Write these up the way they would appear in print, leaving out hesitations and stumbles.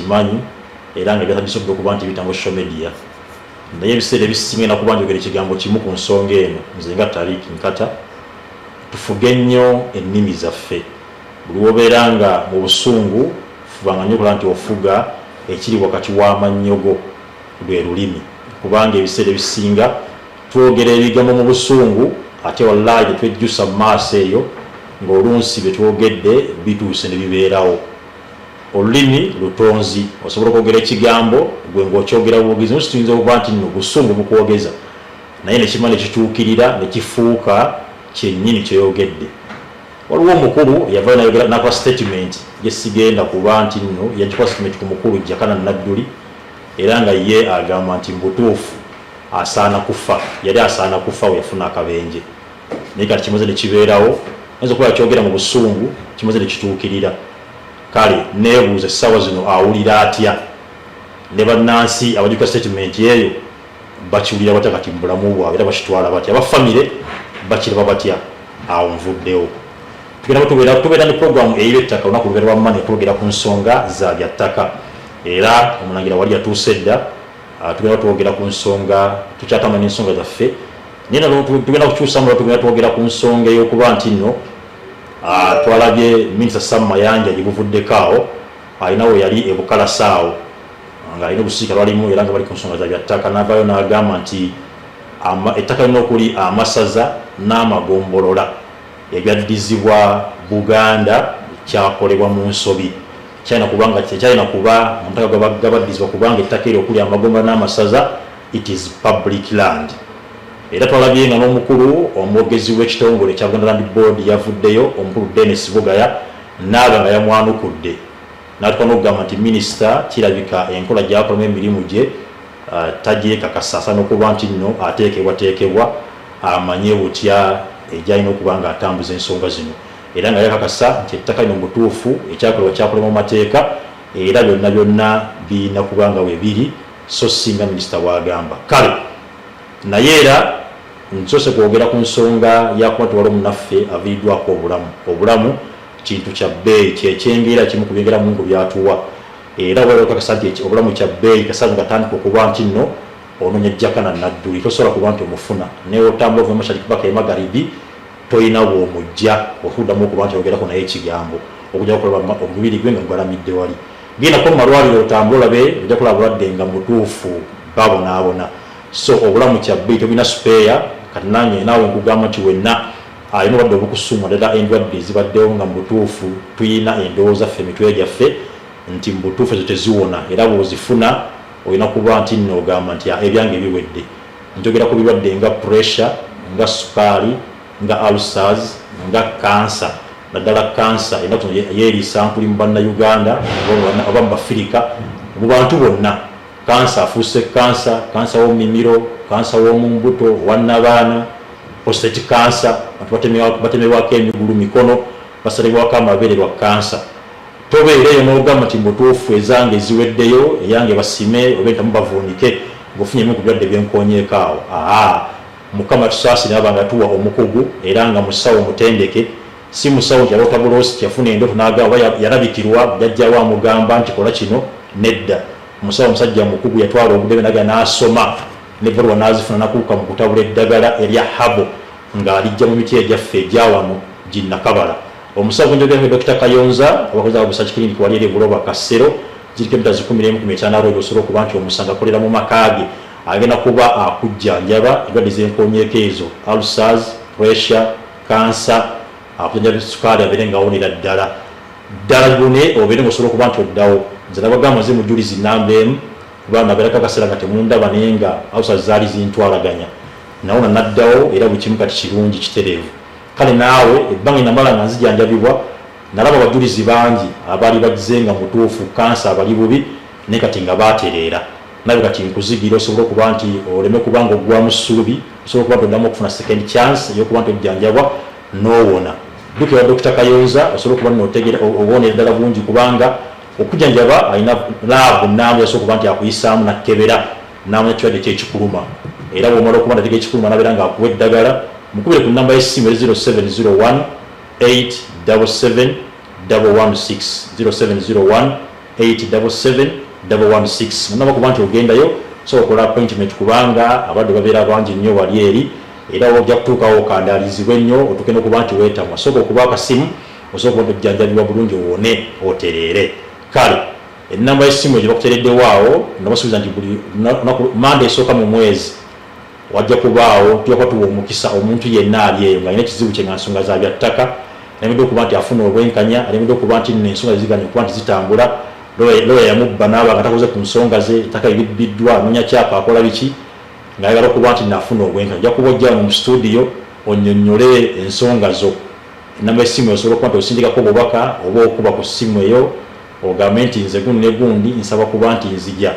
nkimanyi, era nga byatandise okuba nti biyita mu social media. Naye ebiseera ebisinga nakuba njogera ekigambo kimu ku nsonga eno. Nze nga Tariq Nkata, tufuge nnyo ennimi zaffe. Buli wobeera nga mu busungu, fubanga nnyo okulaba nti ofuga ekiri wakati w'amannyo go, lwe lulimi, kubanga ebiseera ebisinga twogera ebigambo mu busungu, ate wallahi tetwejjusa mu maaso eyo ng'olunsi bye twogedde bituuse ne bibeerawo. Olulimi lutonzi, osobola okwogera ekigambo gwe ng'okyogera bwogezi, nosi tuyinza okuba nti nno busungu bukwogeza, naye nekima nekituukirira nekifuuka kyennyini kyoyogedde. Waliwo omukulu yavayo nayogera, nakola statement gyesigenda kuba nti nno yagikola statement ku mukulu Jakana Nadduli, era nga ye agamba nti mubutuufu asaana kufa, yali asaana kufa we yafuna akabenje, naye kati kimaze nekibeerawo. Ayinza okuba yakyogera mu busungu, kimaze nekituukirira. Kale neebuuza, essaawa zino awulira atya? Ne bannansi abajjuka statement eyo bakiwulira batya kati mu bulamu bwabwe, era bakitwala batya? Abafamire bakiraba batya? Awo nvuddewo. Tugenda tubeera ne programu eyiba ettaka olunaku lubeera lwa Monday, twogera ku nsonga za bya ttaka, era omulangira wali yatuuse dda. Tugenda twogera ku nsonga, tukyatamba n'ensonga zaffe, naye nalo tugenda kukyusamu. Tugenda twogera ku nsonga ey'okuba nti nno twalabye Minisita Sam Mayanja gye buvuddeko awo alina we yali ebukalasa awo ng'alina obusiika lwalimu, era nga bali ku nsonga za bya ttaka, n'avaayo n'agamba nti ettaka lina okuli amasaza n'amagombolola ebyaddizibwa Buganda kyakolebwa mu nsobi, kyalina kubanga tekyalina kuba amataka gabaddizibwa, kubanga ettaka eryo okuli amagombolola n'amasaza, it is public land. Era twalabye nga n'omukulu omwogezi w'ekitongole kya Buganda Land Board yavuddeyo, omukulu Denis Bugaya, naaba nga yamwanukudde, n'atuuka n'okugamba nti minisita kirabika enkola gy'akolamu emirimu gye tagyekakasa, asaana okuba nti nno ateekebwateekebwa amanye butya egyalina okuba nga atambuza ensonga zino, era nga yakakasa nti ettaka lino mu butuufu ekyakolebwa kyakolebwa mu mateeka, era byonna byonna birina kuba nga we biri, so si nga minisita bw'agamba. Kale naye era nsoose kwogera ku nsonga yakuba nti waliwo munnaffe aviiriddwako obulamu. Obulamu kintu kya bbeeyi, kyekyengera kimu ku byengera Mungu byatuwa, era oba okakasa nti obulamu kya bbeeyi, kasaza katandika okuba nti nno onoonya Jakana Nadduli, tosobola kuba nti omufuna. Naye otambula ova mashariki paka emagaribi, toyina bw'omujja okuddamu okuba nti oyogerako naye ekigambo, okujja okulaba omubiri gwe nga gugalamidde wali. Gendako mu malwaliro otambule olabe, ojja kulaba abalwadde nga mutuufu babonaabona. So obulamu kya bbeeyi, tobulina spare. Kati nange naawe nkugamba nti wenna alina obulwadde obukusumwa, ddala endwadde ezibaddewo nga mu butuufu tuyina endowooza ffe emitwe gyaffe nti mu butuufu ezo teziwona, era bw'ozifuna olina kuba nti nno ogamba nti ebyange biwedde. Njogera ku birwadde nga pressure, nga sukaali, nga ulcers, nga kansa, naddala kansa ennaku zino yeeriisa nkuli mu Bannayuganda oba mu Bafirika, mu bantu bonna. Kansa afuuse kansa, kansa w'omumimiro, kansa w'omu mbuto, owannabaana, prostate cancer, abantu batemebwako emigulu, mikono, basalibwako amabeere lwa kansa. Tobeera eyo n'ogamba nti mubutuufu ezange ziweddeyo, eyange basime oba entamu bavuunike ng'ofunye ebimu ku birwadde byenkoonyeeko awo. Aa, Mukama tusaasire, aba nga tuwa omukugu era nga musawo mutendeke, si musawo nti yaloota buloosi, yafuna endoto n'agamba oba yalabikirwa jjajjaawe amugamba nti kola kino. Nedda, omusawo musajja mukugu, yatwala obudde bwe naga n'asoma n'ebbaluwa n'azifuna, nakuuka mu kutabula eddagala erya herbal ng'alijja mu miti egyaffe egya wano ginnakabala. Omusawo gwenjogerako Dokita Kayonza, abakozi abo Research Clinic wali eri Buloba Kasero, ziriko emita 115 road, osobola okuba nti omusanga akolera mu maka ge. Agenda kuba akujjanjaba endwadde zenkonyeeko ezo, ulcers, pressure, cancer, akujjanjaba sukaali abeere nga awonera ddala ddala gune, obeere nga osobola okuba nti oddawo. Nze nabagamba nze mujulizi namba emu, kuba nabeerako akaseera nga temundaba, naye nga ulcers zaali zintwalaganya, nawona naddawo, era buli kimu kati kirungi, kitereevu. Kale naawe ebbanga enamala nga nzijanjabibwa, nalaba abajulizi bangi abaali bazze nga mutuufu kansa abali bubi, naye kati nga baatereera. Nawe kati nkuzigira osobola okuba nti oleme kuba nga oggwamu ssuubi, osobola okuba nti oddamu okufuna second chance ey'okuba nti ojjanjabwa n'owona. Ddukira wa Dokita Kayonza osobola okuba nti owonera ddala bulungi, kubanga okujjanjaba alina laabu nnamba yasobola okuba nti akuyisaamu nakkebera n'amanya kirwadde ki ekikuluma, era bw'omala okuba nti ekikuluma n'abeera ng'akuwa eddagala. Mukubire ku nnamba y'essimu eri 0701 877 116, 0701. 877 116. Munaba kuba nti ogendayo, so okola appointment, kubanga abadde babeera bangi nnyo wali eri, era ojja kutuukawo okandalizibwe nnyo, otuuke n'okuba nti weetamwa. Sooka okuba akasimu, osobola okuba nti ojjanjabibwa bulungi, owone, otereere. Kale enamba y'essimu egyo bakuteereddewo awo. Nabasuubiza nti buli Mande esooka mu mwezi wajja kubaawo, tujja kuba tuwa omukisa omuntu yenna ali eyo ng'alina ekizibu kye, nga nsonga za bya ttaka, alemedde okuba nti afuna obwenkanya, alemedde okuba nti nno ensonga ziganye okuba nti zitambula, lawyer yamubba n'aba nga takoze ku nsonga ze, ettaka libbiddwa, anoonya kyapa, akola biki, ng'ayagala okuba nti naafuna obwenkanya. Ojja kuba ojja wano mu studio onnyonnyole ensonga zo. Enamba y'essimu osobola okuba nti osindikako obubaka oba okuba ku ssimu eyo, ogambe nti nze gundi ne gundi, nsaba kuba nti nzija.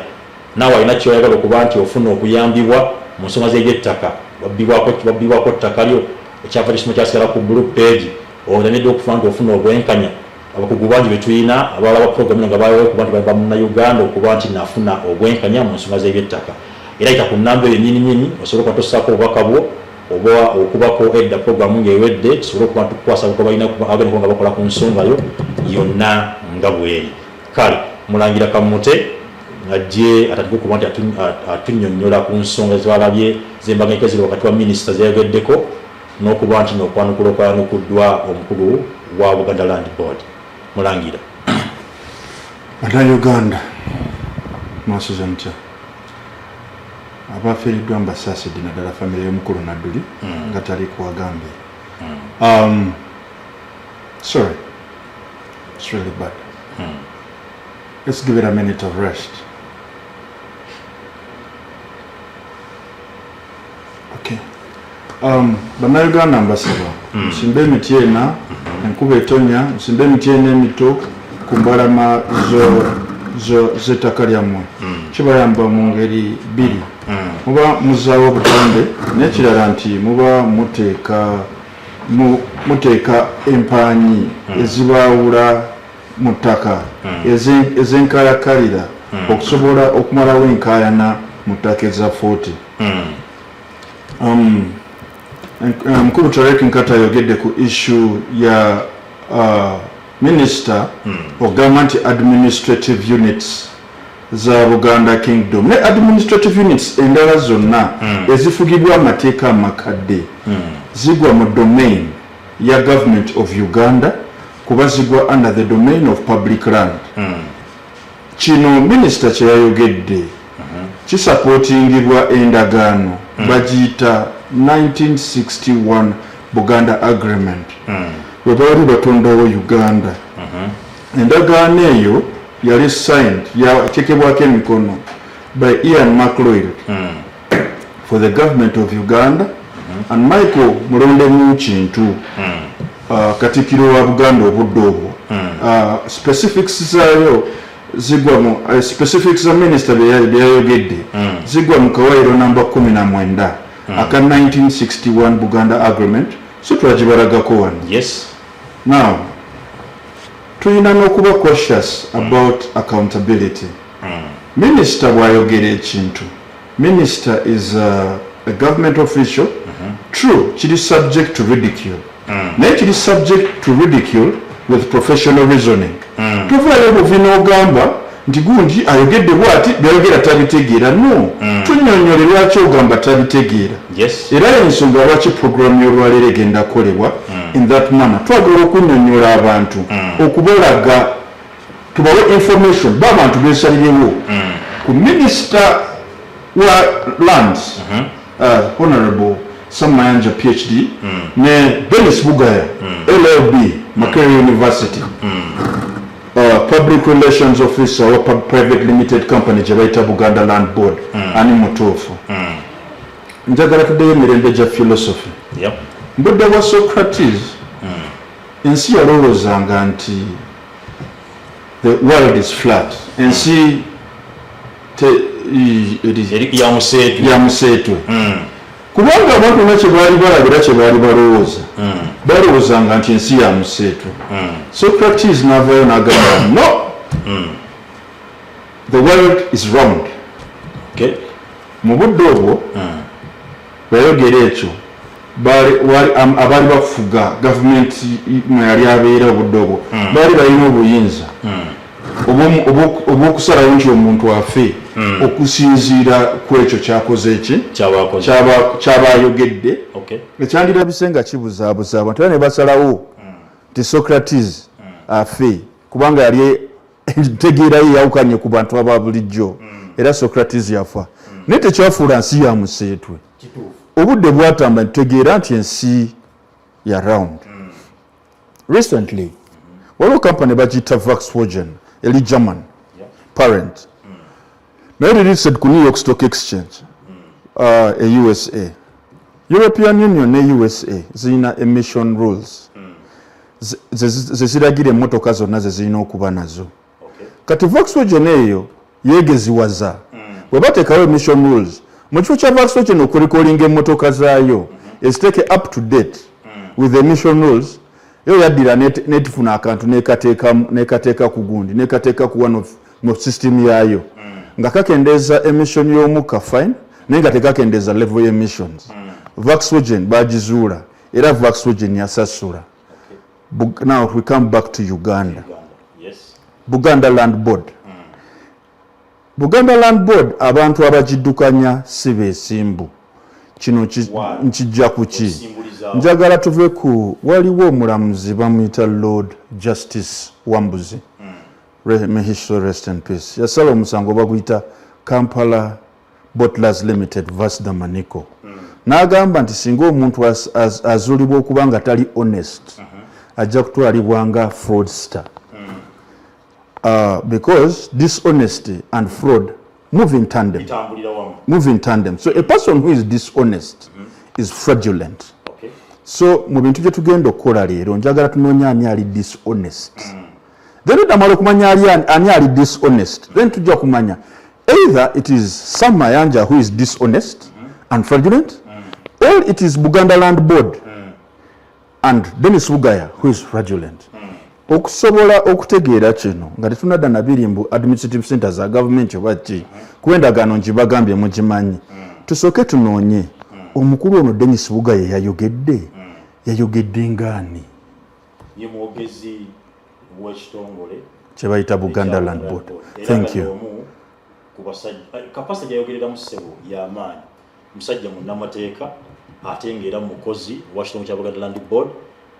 Naawe alina kyoyagala okuba nti ofuna okuyambibwa mu nsonga z'ebyettaka, wabbibwako ttaka lyo, ekyapa ky'essomero kyasigala ku blue page, olemedde okufa nti ofuna obwenkanya. Abakugu bangi betulina abalala ba program eno nga bawewe okuba nti bava Munnayuganda okuba nti nafuna obwenkanya mu nsonga z'ebyettaka. Era yita ku nnamba eyo nyini nyini osobole okuba tossaako obubaka bwo oba okubako edda programu ng'ewedde, tusobole okuba ntukukwasa balina agenda okuba nga bakola ku nsonga yo yonna nga bweri. Kale Mulangira Kamute ajje atandike okuba nti atunnyonnyola ku nsonga zalabye z'embaganyika ziri wakati wa minisita zeyayogeddeko, n'okuba nti n'okwanukula okwayanukuddwa omukulu wa Buganda Land Board. Mulangira. Bannayuganda, mwasuze mutya? Abafiiriddwa mbasaasidde, naddala famire y'omukulu Nadduli nga tali kuwagambye. Sorry, it's really bad. Let's give it a minute of rest. Okay. Bannayuganda, mbasaba musimbe emiti ena. Enkuba etonya, musimbe emiti ena emito ku mbalama z'ettaka lyammwe. Kibayamba mu ngeri bbiri: muba muzaawo obutonde, n'ekirala nti muba muteeka empaanyi ezibaawula mu ttaka ez'enkalakalira okusobola okumalawo enkaayana mu ttaka eza 40. Mukulu Tarek Nkata ayogedde ku issue ya minisita okugamba nti administrative units za Buganda Kingdom ne administrative units endala zonna ezifugibwa amateeka amakadde zigwa mu domain ya Government of Uganda, kuba zigwa under the domain of public land. Kino minisita kyeyayogedde kisupportingibwa endagaano bagiyita 1961 Buganda Agreement, bwe baali batondawo Uganda. Endagaano eyo yali signed, yatekebwako emikono by Ian Macleod for the Government of Uganda and Michael Mulondemu Kintu, katikkiro wa Buganda obudde obwo. Specifics zaayo zigwa mu specifics za minisita byeyayogedde zigwa mu kawairo namba 19 aka 1961 Buganda Agreement, so twagibalagako wano. Now tulina n'okuba cautious about accountability. Minisita bw'ayogera ekintu, minister is a government official. True, kiri subject to ridicule, naye kiri subject to ridicule with professional reasoning. Tovaayo buvi n'ogamba nti gundi ayogedde bwati, byayogera tabitegeera. No, tunyonyole lwaki ogamba tabitegeera. Era ensonga lwaki programu y'olwaleero egenda kukolebwa in that manner, twagala okunyonyola abantu, okubalaga, tubawe information, ba abantu besalirewo ku minisita wa Lands, Honorable Sam Mayanja PhD, ne Denis Bugaya LLB, Makerere University, public relations officer wa private limited company gye bayita Buganda Land Board. Ani mutuufu? Njagala tuddeyo emirembe gya philosophy. Mbudde bwa Socrates, ensi yalowoozanga nti the world is flat, ensi eri ya museetwe. Ya museetwe, kubanga abantu bonna kye baali balabira, kye baali balowooza, balowoozanga nti ensi ya museetwe. Socrates n'avaayo n'agamba, "No, the world is round." Mu budde obwo bweyayogera ekyo, abaali bafuga gavumenti mwe yali abeera obudde obwo baali balina obuyinza. Obw'okusalawo nti omuntu afe okusinziira ku ekyo kyakoze ki Kyabakoze. Kyaba ayogedde, ekyandirabise nga kibuzaabuza abantu, era ne basalawo nti Socrates afe kubanga yali entegeera ye yawukanye ku bantu aba bulijjo, era Socrates yafa, naye tekyafuula nsi ya museetwe. Obudde bwatamba ntutegeera nti ensi ya round. Recently waliwo company bagiyita Volkswagen, eri German parent, naye released ku New York Stock Exchange, e USA. European Union ne USA zirina emission rules ze ziragira emmotoka zonna ze zirina okuba nazo. Kati Volkswagen eyo yeegeziwaza, bwe bateekawo emission rules, mu kifo kya Volkswagen okurecallinga emmotoka zaayo eziteeke up to date with the emission rules, yo yaddira netifuna akantu nekateeka ku gundi, nekateeka ku one of mu system yaayo nga kakendeeza emission y'omukka, fine, naye nga tekakendeeza level y'emissions. Volkswagen bagizuula era Volkswagen yasasula. Now we come back to Uganda. Uganda. Yes. Buganda Land Board. Buganda Land Board, abantu abagiddukanya si beesimbu. Kino Why? Nkijja ku ki? Okusimbulizaawo. Njagala tuve ku, waliwo omulamuzi bamuyita Lord Justice Wambuzi. May his soul rest in peace. Yasala omusango baguyita Kampala Bottlers Limited vs Damaniko, n'agamba nti singa omuntu azuulibwa okuba nga tali honest, ajja kutwalibwa nga fraudster, because dishonesty and fraud move in tandem. Bitambulira wamu. Move in tandem. So a person who is dishonest is fraudulent. So mu bintu bye tugenda okukola leero, njagala tunoonye ani ali dishonest. Then tudamala okumanya ani ali dishonest, then tujja kumanya either it is Sam Mayanja who is dishonest and fraudulent, or it is Buganda Land Board and Denis Bugaya who is fraudulent. Okusobola okutegeera kino nga tetunadda nabiri mbu administrative center za gavumenti oba ki, kuba endagaano ngibagambye mugimanyi, tusooke tunoonye omukulu ono Denis Bugaya yayogedde, yayogedde ngaani? Ye mwogezi w'ekitongole kye bayita Buganda Land Board. Thank you. Omu ku basajja capacity gyayogereramu, ssebo, y'amaanyi. Musajja munnamateeka ate ng'era mukozi wa kitongole kya Buganda Land Board,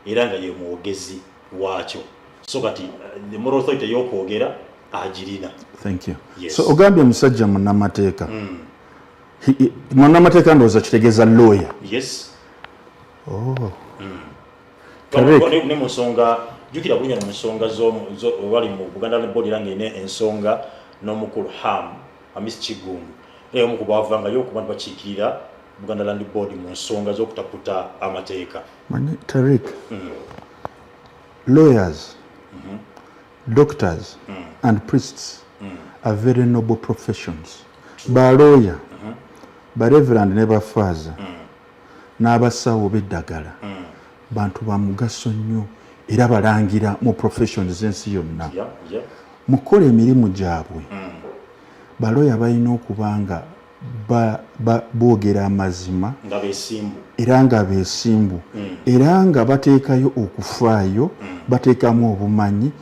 era nga ye mwogezi waakyo. So kati the moral authority ey'okwogera agirina. Thank you. Yes. So ogambye musajja munnamateeka. Munnamateeka ndowooza kitegeeza lawyer. Yes. Oh. Tarik. Ne mu nsonga, jjukira bulungi, mu nsonga wali mu Buganda Land Board, era ng'erina ensonga n'omukulu Ham Hamis Kiggundu, era omu ku baavangayo okuba nti bakiikirira Buganda Land Board mu nsonga z'okutaputa amateeka. Manyi Tarik, lawyers, doctors and priests are very noble professions. Balooya, bareverand ne bafaaza n'abasawo b'eddagala bantu ba mugaso nnyo era balangira mu professions z'ensi yonna. Mu kukola emirimu gyabwe, balooya balina okuba nga boogera amazima nga beesimbu, era nga beesimbu, era nga bateekayo okufaayo, bateekamu obumanyi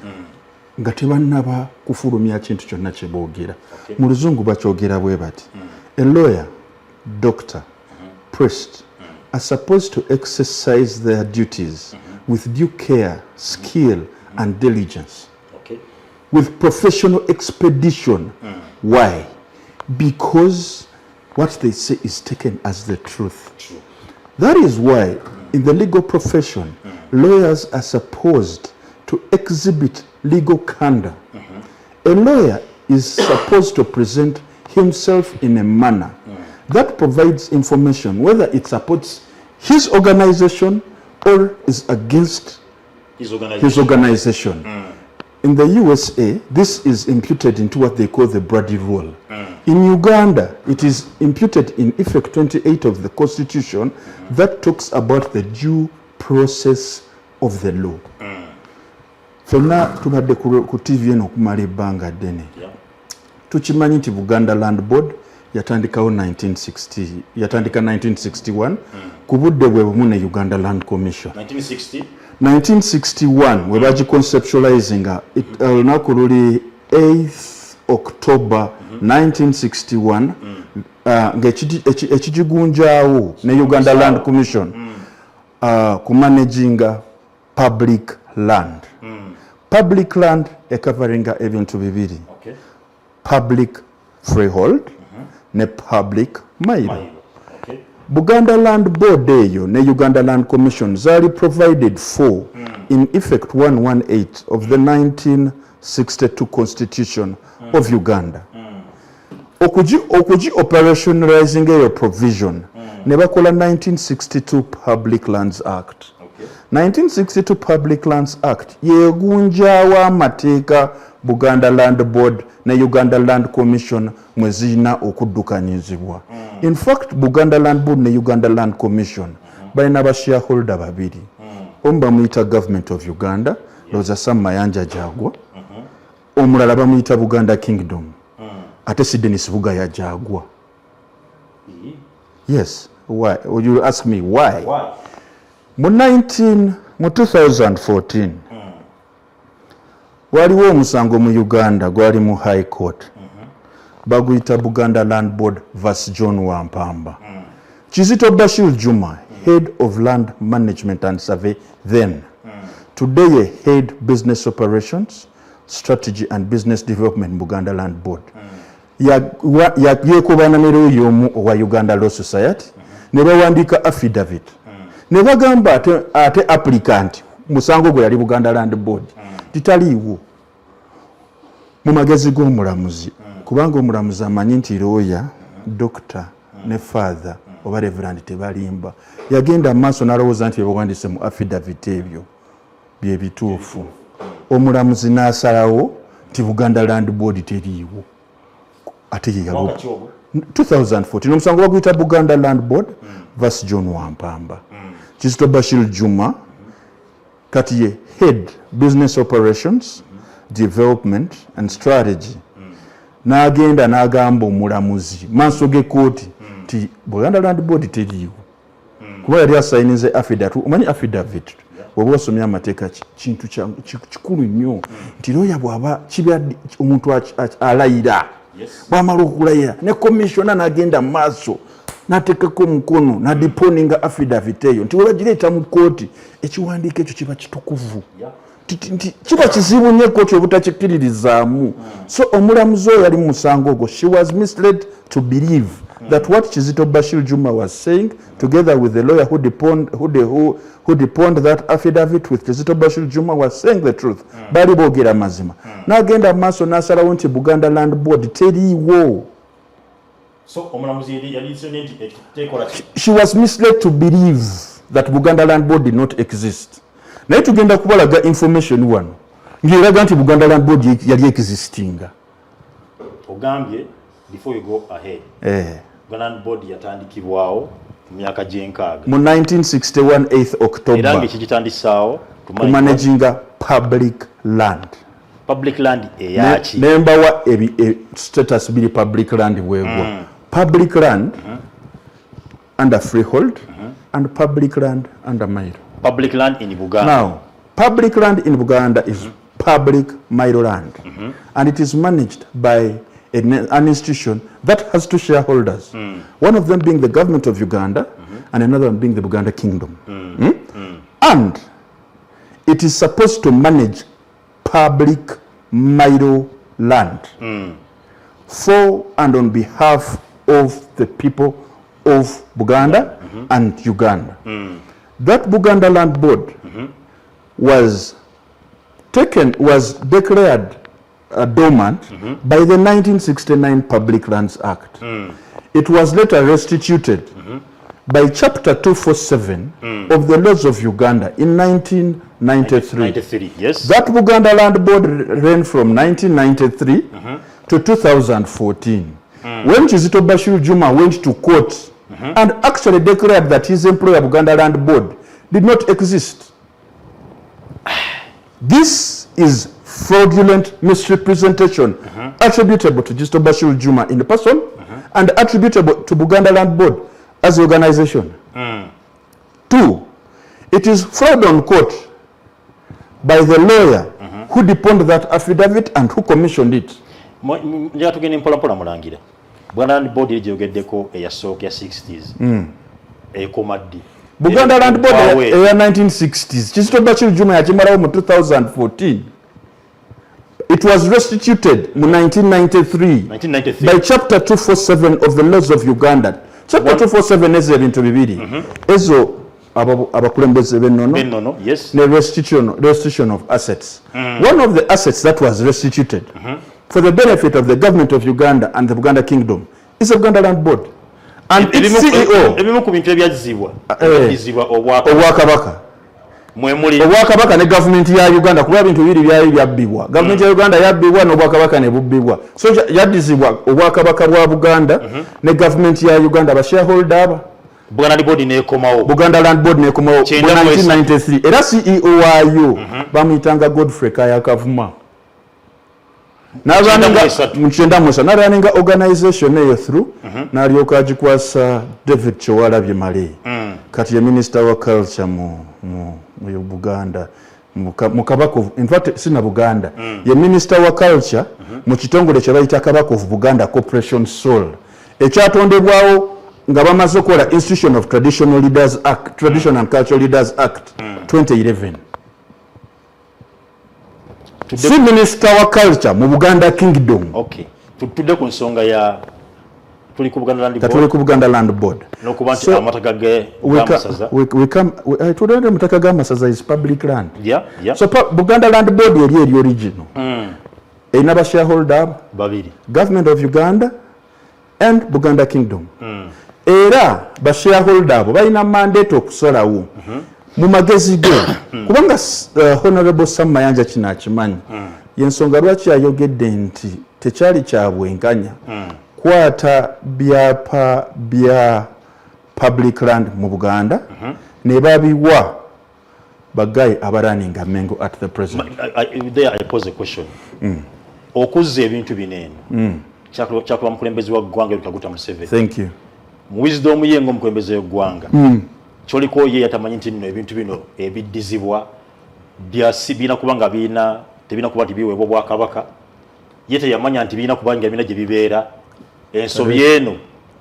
nga tebannaba kufulumya kintu kyonna kye boogera. Mu Luzungu bakyogera bwe bati: a lawyer, doctor, priest are supposed to exercise their duties with due care, skill and diligence, with professional expedition. Why? Because what they say is taken as the truth. True. That is why in the legal profession, lawyers are supposed to exhibit legal candor. A lawyer is supposed to present himself in a manner that provides information, whether it supports his organization or is against his organization. His organization. In the USA, this is imputed into what they call the Brady Rule. In Uganda, it is imputed in Effect 28 of the Constitution that talks about the due process of the law. Ffenna tubadde ku TV eno okumala ebbanga ddene. Tukimanyi nti Buganda Land Board yatandikawo 1960, yatandika 1961 ku budde bwe bumu ne Uganda Land Commission. 1960. 1961 we bagiconceptualizinga. Olunaku luli 8th October 1961, ng'ekigigunjaawo ne Uganda Land Commission kumanaginga public land. Public land ecoveringa ebintu bibiri: public freehold ne public mailo. Mailo. Buganda Land Board eyo ne Uganda Land Commission zaali provided for in effect 118 of the 1962 Constitution of Uganda. Okugi operationalizing eyo provision, ne bakola 1962 Public Lands Act. 1962 Public Lands Act yegunjawo amateeka Buganda Land Board ne Uganda Land Commission mwe zirina okuddukanyizibwa. In fact, Buganda Land Board ne Uganda Land Commission balina ba shareholder babiri. Omu bamuyita Government of Uganda, ndowooza Sam Mayanja gyagwa. Omulala bamuyita Buganda Kingdom, ate si Denis Bugaya gyagwa. Yes, why? You ask me why? Why? Mu 19 mu 2014 waliwo omusango mu Uganda, gwali mu High Court, baguyita Buganda Land Board vs John Wampamba. Kizito Bashir Juma, head of land management and survey then, today ye head business operations, strategy and business development, Buganda Land Board, yeekobana ne looya omu owa Uganda Law Society, ne bawandiika affidavit ne bagamba ate applicant musango gwe yali Buganda Land Board titaliiwo. Mu magezi g'omulamuzi, kubanga omulamuzi amanyi nti looya, dokita ne father oba reverend tebalimba, yagenda maaso n'alowooza nti byebawandiise mu affidavit ebyo bye bituufu. Omulamuzi n'asalawo nti Buganda Land Board teriiwo, ate ye Mwaka ki ogwo? 2014. Omusango baguyita Buganda Land Board vs John Wampamba. Kizito Bashir Juma kati ye head business operations, development and strategy, n'agenda n'agamba omulamuzi maaso g'ekkooti nti Buganda Land Board teriiwo, kuba yali asayinize affidavit. Omanyi affidavit, bw'oba osomye amateeka, kintu kikulu nnyo nti looya bw'aba kiba omuntu alayira, bwamala okulayira ne commissioner n'agenda mu maaso n'ateekako omukono n'adeponinga affidavit eyo, nti webagireeta mu kkooti, ekiwandiiko ekyo kiba kitukuvu. Nti kiba kizibu nnyo ekkooti obutakikkiririzaamu. So omulamuzi oyo yali mu musango ogwo, she was misled to believe that what Kizito Bashir Juma was saying, together with the lawyer who deponed that affidavit with Kizito Bashir Juma, was saying the truth. Baali boogera mazima. N'agenda mu maaso n'asalawo nti Buganda Land Board teriiwo. So omulamuzi yali nti tekola ki? She was misled to believe that Buganda Land Board did not exist. Naye tugenda kubalaga information wano ng'eraga nti Buganda Land Board yali existinga. Ogambye, before you go ahead, Buganda Land Board yatandikibwawo mu myaka gy'enkaaga. Mu 1961, 8th Era October. Ng'ekigitandisaawo? Kumanaginga public land. Public land eyaki? Nembawa status biri public land bwegwa: public land under freehold and public land under mailo. Public land in Buganda. Now, public land in Buganda is public mailo land, and it is managed by an institution that has two shareholders, one of them being the government of Uganda and another one being the Buganda Kingdom. And it is supposed to manage public mailo land for and on behalf of the people of Buganda and Uganda. That Buganda Land Board was declared dormant by the 1969 Public Lands Act. It was later restituted by Chapter 247 of the laws of Uganda in 1993. 93, yes. That Buganda Land Board ran from 1993 to 2014, when Kizito Bashir Juma went to court and actually declared that his employer, Buganda Land Board, did not exist. This is fraudulent misrepresentation attributable to Kizito Bashir Juma in person and attributable to Buganda Land Board as the organization. Two, it is fraud on court by the lawyer Who deponed that affidavit and who commissioned it? Njagala tugende mpolampola, mulangira. Buganda Land Board eri gyogeddeko eyasooka ya 60s ekoma ddi? Buganda Land Board Wawe. eya 1960s, Kizito Bashir Juma yakimalawo mu 2014. It was restituted mu 1993 1993 by chapter 247 of the laws of Uganda. Chapter 247, ezo ebintu bibiri ezo, abakulembeze b'ennono Bennono, yes. ne restitution of assets. One of the assets that was restituted for the benefit of the government of Uganda and the Buganda Kingdom is the Buganda Land Board and its CEO. Ebimu ku bintu ebyazzibwa ebyaddizibwa obwakabaka Obwakabaka mwemuli obwakabaka ne gavumenti ya Uganda, kuba ebintu bibiri byali byabbibwa. Gavumenti ya Uganda yabbibwa n'obwakabaka ne bubbibwa. So yaddizibwa obwakabaka bwa Buganda ne gavumenti ya Uganda, bashareholder aba. Buganda Land Board nekomawo. Buganda Land Board nekomawo mu 93. 1993, era CEO waayo bamuyitanga Godfrey Kaya Kavuma. 93. Mu 93 narunninga organization eyo through, n'alyoka agikwasa David Kyewalabye Male, kati ye minister wa culture mu Buganda, mu Kabaka in fact sina Buganda, ye minister wa culture mu kitongole kye bayita Kabaka of Buganda Corporation Sol, ekyatondebwawo nga bamaze okukola Institution of Traditional Leaders Act, Tradition and Cultural Leaders Act 2011. Si minister wa culture mu Buganda Kingdom. Okay, tudde ku nsonga ya, tuli ku Buganda Land Katuli Board ku Buganda Land Board n'okuba nti So, amataka ge g'amasaza. Tulende mutaka g'amasaza is public land. So Buganda Land Board eri original erina ba shareholder abo Babiri. Government of Uganda and Buganda Kingdom. Era ba shareholder abo balina mandate okusalawo mu magezi ge, kubanga Honorable Sam Mayanja kino akimanyi. Yensonga lwaki yayogedde nti tekyali kya bwenkanya kwata byapa bya public land mu Buganda ne babiwa bagayi abarunninga Mengo at the present. There I pose a question. Okuzza ebintu bino eno kyakuba mukulembeze wa ggwanga Kaguta Museveni. Thank you. Mu wisdom ye ng'omukulembeze w'eggwanga, kyoliko ye yatamanyi nti nno ebintu bino ebiddizibwa birina kuba nga birina, tebirina kuba nti biweebwa obwakabaka. Ye teyamanya nti birina kuba nga birina gye bibeera. Ensobi eno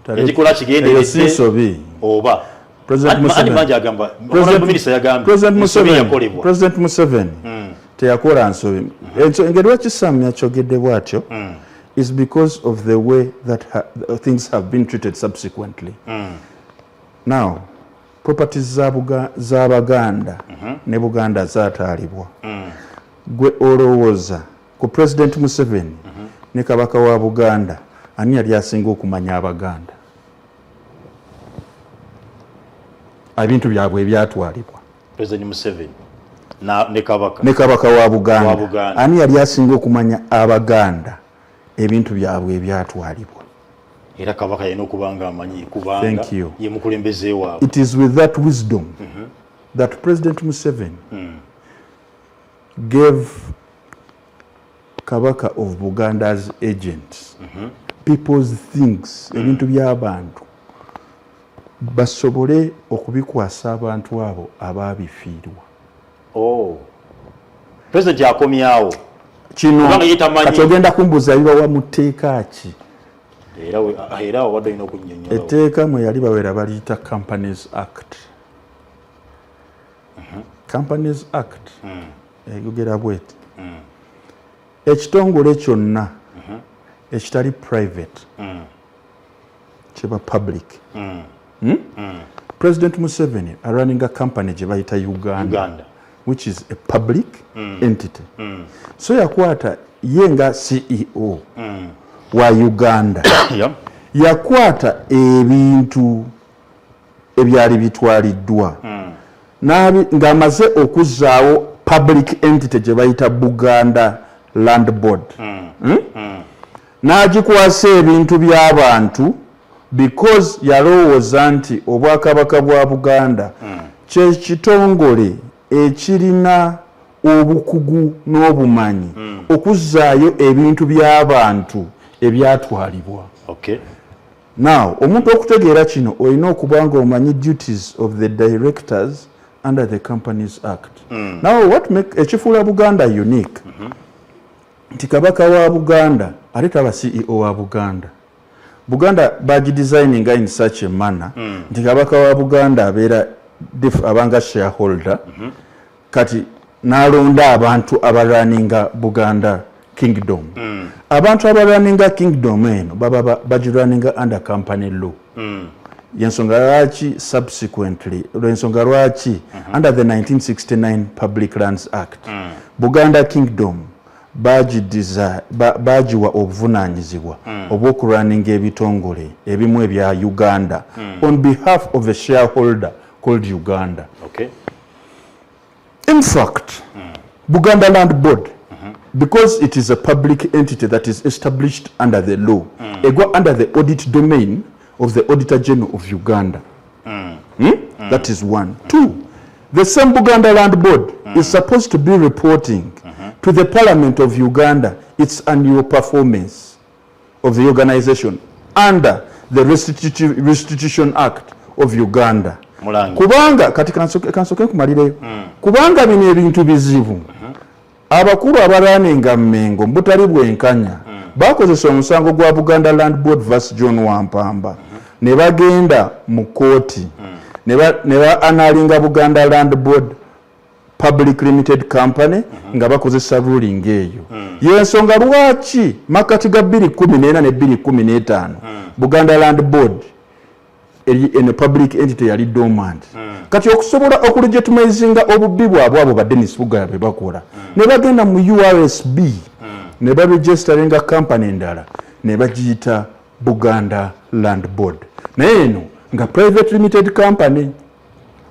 yagikola Eyo si kigenderedde nsobi. oba President Anti Museveni. Mangi agamba, Honorable Minister yagambye President ensobi Museveni, yakolebwa. President Museveni teyakola nsobi. Engeri lwaki Sam yakyogedde bw'atyo is because of the way that things have been treated subsequently. Now, properties z'Abaganda ne Buganda zaataalibwa. Gwe olowooza ku President Museveni ne Kabaka wa Buganda, ani yali asinga okumanya Abaganda, ebintu byabwe ebyatwalibwa? President Museveni ne Kabaka. Ne Kabaka wa Buganda. Wa Buganda. Ani yali asinga okumanya Abaganda, ebintu byabwe ebyatwalibwa? Era Kabaka yalina okuba nga amanyi, kubanga Thank you. ye mukulembeze waabwe. It is with that wisdom that President Museveni gave Kabaka of Buganda's agents people's things, ebintu by'abantu, basobole okubikwasa abantu abo abaabifiirwa. Oh. President akomyawo. Kino Kubanga ye tamanyi. Kati ogenda kumbuuza bibawa mu tteeka ki? Era obadde olina okunnyonnyola. Etteeka mwe yali bawera baliyita Companies Act. Companies Act eyogera bweti: ekitongole kyonna ekitali private kiba public. Hmm? President Museveni arunninga company gye bayita Uganda, Uganda, which is a public entity. So yakwata ye nga CEO wa Uganda, yakwata ebintu ebyali bitwaliddwa ng'amaze okuzzaawo public entity gye bayita Buganda Land Board. N'agikwasa ebintu by'abantu because yalowooza nti obwakabaka bwa Buganda kye kitongole ekirina obukugu n'obumanyi okuzzaayo ebintu by'abantu ebyatwalibwa. Now, omuntu okutegeera kino, olina okuba nga omanyi duties of the directors under the Companies Act. Now what make ekifuula Buganda unique nti Kabaka wa Buganda ate taba CEO wa Buganda. Buganda bagidesigninga in such a manner nti Kabaka wa Buganda abeera abanga shareholder. Kati n'alonda abantu abarunninga Buganda Kingdom. Abantu abarunninga kingdom eno baba bagirunninga under company law. Yensonga lwaki subsequently, lwensonga lwaki under the 1969 Public Lands Act, Buganda Kingdom bagiwa obuvunanyizibwa obw'okurunninga ebitongole ebimu ebya Uganda on behalf of a shareholder called Uganda. In fact, Buganda Land Board, because it is a public entity that is established under the law, egwa under the audit domain of the Auditor General of Uganda. That is one. Two, the same Buganda Land Board is supposed to be reporting to the Parliament of Uganda its annual performance of the organization under the Restitution Act of Uganda. Mulangi. Kubanga kati kansoke nkumalireyo, kubanga bino ebintu bizibu. Abakulu abarunninga Mmengo butali bwenkanya bakozesa omusango gwa Buganda Land Board vs John Wampamba ne bagenda mu kooti ne ba annullinga Buganda Land Board Public Limited Company nga bakozesa ruling eyo. Yensonga lwaki makati ga 2014 ne 2015 Buganda Land Board eno public entity yali dormant. Kati okusobola okulegitimizinga obubbi bwabwe abo ba Denis Bugaya bwe bakola, ne bagenda mu URSB ne baregisteringa company endala ne bagiyita Buganda Land Board, naye eno nga private limited company.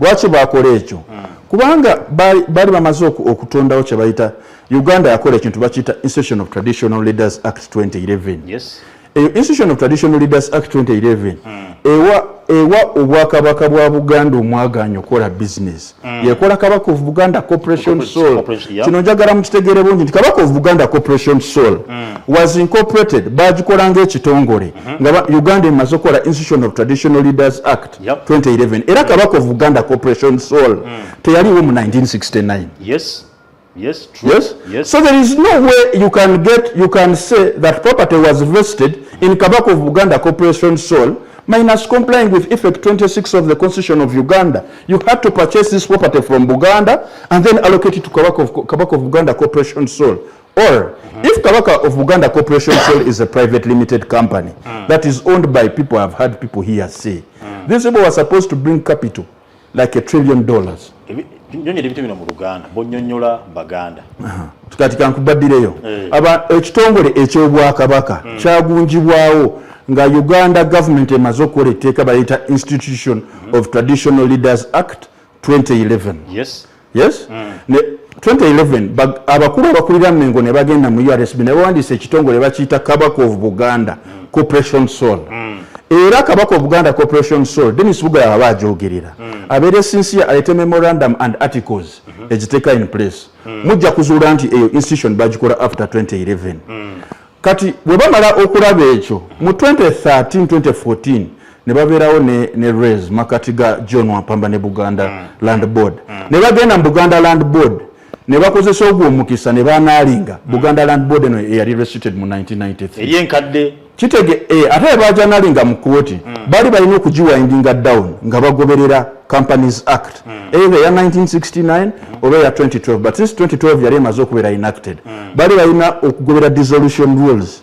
Lwaki bakola ekyo? Kubanga baali bamaze okutondawo kye bayita, Uganda yakola ekintu bakiyita Institution of Traditional Leaders Act 2011. Eyo Institution of Traditional Leaders Act 2011 ewa obwakabaka bwa Buganda omwaganya okukola business. Yekola Kabaka of Buganda Corporation Sole. Corporation, yeah. Kino njagala mukitegeere bulungi nti Kabaka of Buganda Corporation Sole was incorporated, bagikola ng'ekitongole nga Uganda emaze okukola Institution of Traditional Leaders Act 2011. Era Kabaka of Buganda Corporation Sole teyaliwo mu 1969. Yes, true. Yes? Yes. So there is no way you can say that property was vested in Kabaka of Buganda Corporation Sole minus complying with effect 26 of the Constitution of Uganda. You had to purchase this property from Buganda and then allocate it to Kabaka of Buganda Corporation Sole. Or if Kabaka of Buganda Corporation Sole is a private limited company that is owned by people, I've heard people here say, these people were supposed to bring capital like $1 trillion. Nnyonnyola ebintu bino mu Luganda, bonyonnyola Baganda. Kati kankubaddireyo. Eh. Aba ekitongole ekyobwakabaka kyagunjibwawo nga Uganda government emaze okukola etteeka bayita Institution of Traditional Leaders Act 2011. Yes, ne 2011 abakulu abakulira Mengo ne bagenda mu URSB ne bawandiisa ekitongole bakiyita Kabaka of Buganda Corporation Sole. Era Kabaka of Buganda Corporation Sole, Denis Bugaya aba ajogerera, abeere sincere, aleete memorandum and articles egiteeka in place. Mujja kuzuula nti eyo institution bagikola after 2011. Kati bwe bamala okulaba ekyo mu 2013 2014 ne babeerawo ne res makati ga John Wampamba ne Buganda Land Board. Ne bagenda mu Buganda Land Board ne bakozesa ogwo omukisa ne banullinga Buganda Land Board eno eyali restricted mu 1993. Eri enkadde. Kitege ate bagiannullinga mu kooti, baali balina okugiwindinga down nga bagoberera Companies Act, either eya 1969 oba eya 2012, but since 2012 yali emaze okubeera enacted, baali balina okugobera dissolution rules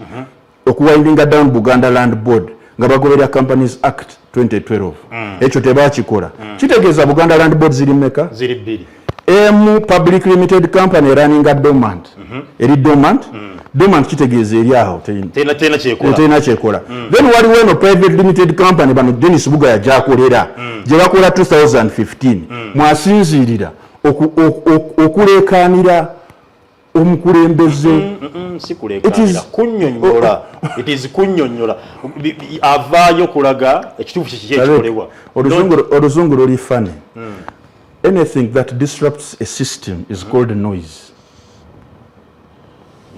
okuwindinga down Buganda Land Board nga bagoberera Companies Act 2012. Ekyo tebakikola. Kitegeeza Buganda Land Board ziri mmeka? Ziri bbiri. Emu public limited company erunninga dormant, eri dormant. Dormant kitegeeza eri awo Terina kyekola. Terina kyekola. Then waliwo eno private limited company bano Denis Bugaya gyakolera, gye bakola 2015, mwasinziirira okuleekaanira omukulembeze. Si kuleekaanira, kunnyonnyola. It is kunnyonnyola. Avaayo kulaga ekituufu kiki ekikolebwa. Oluzungu luli funny. Anything that disrupts a system is called noise.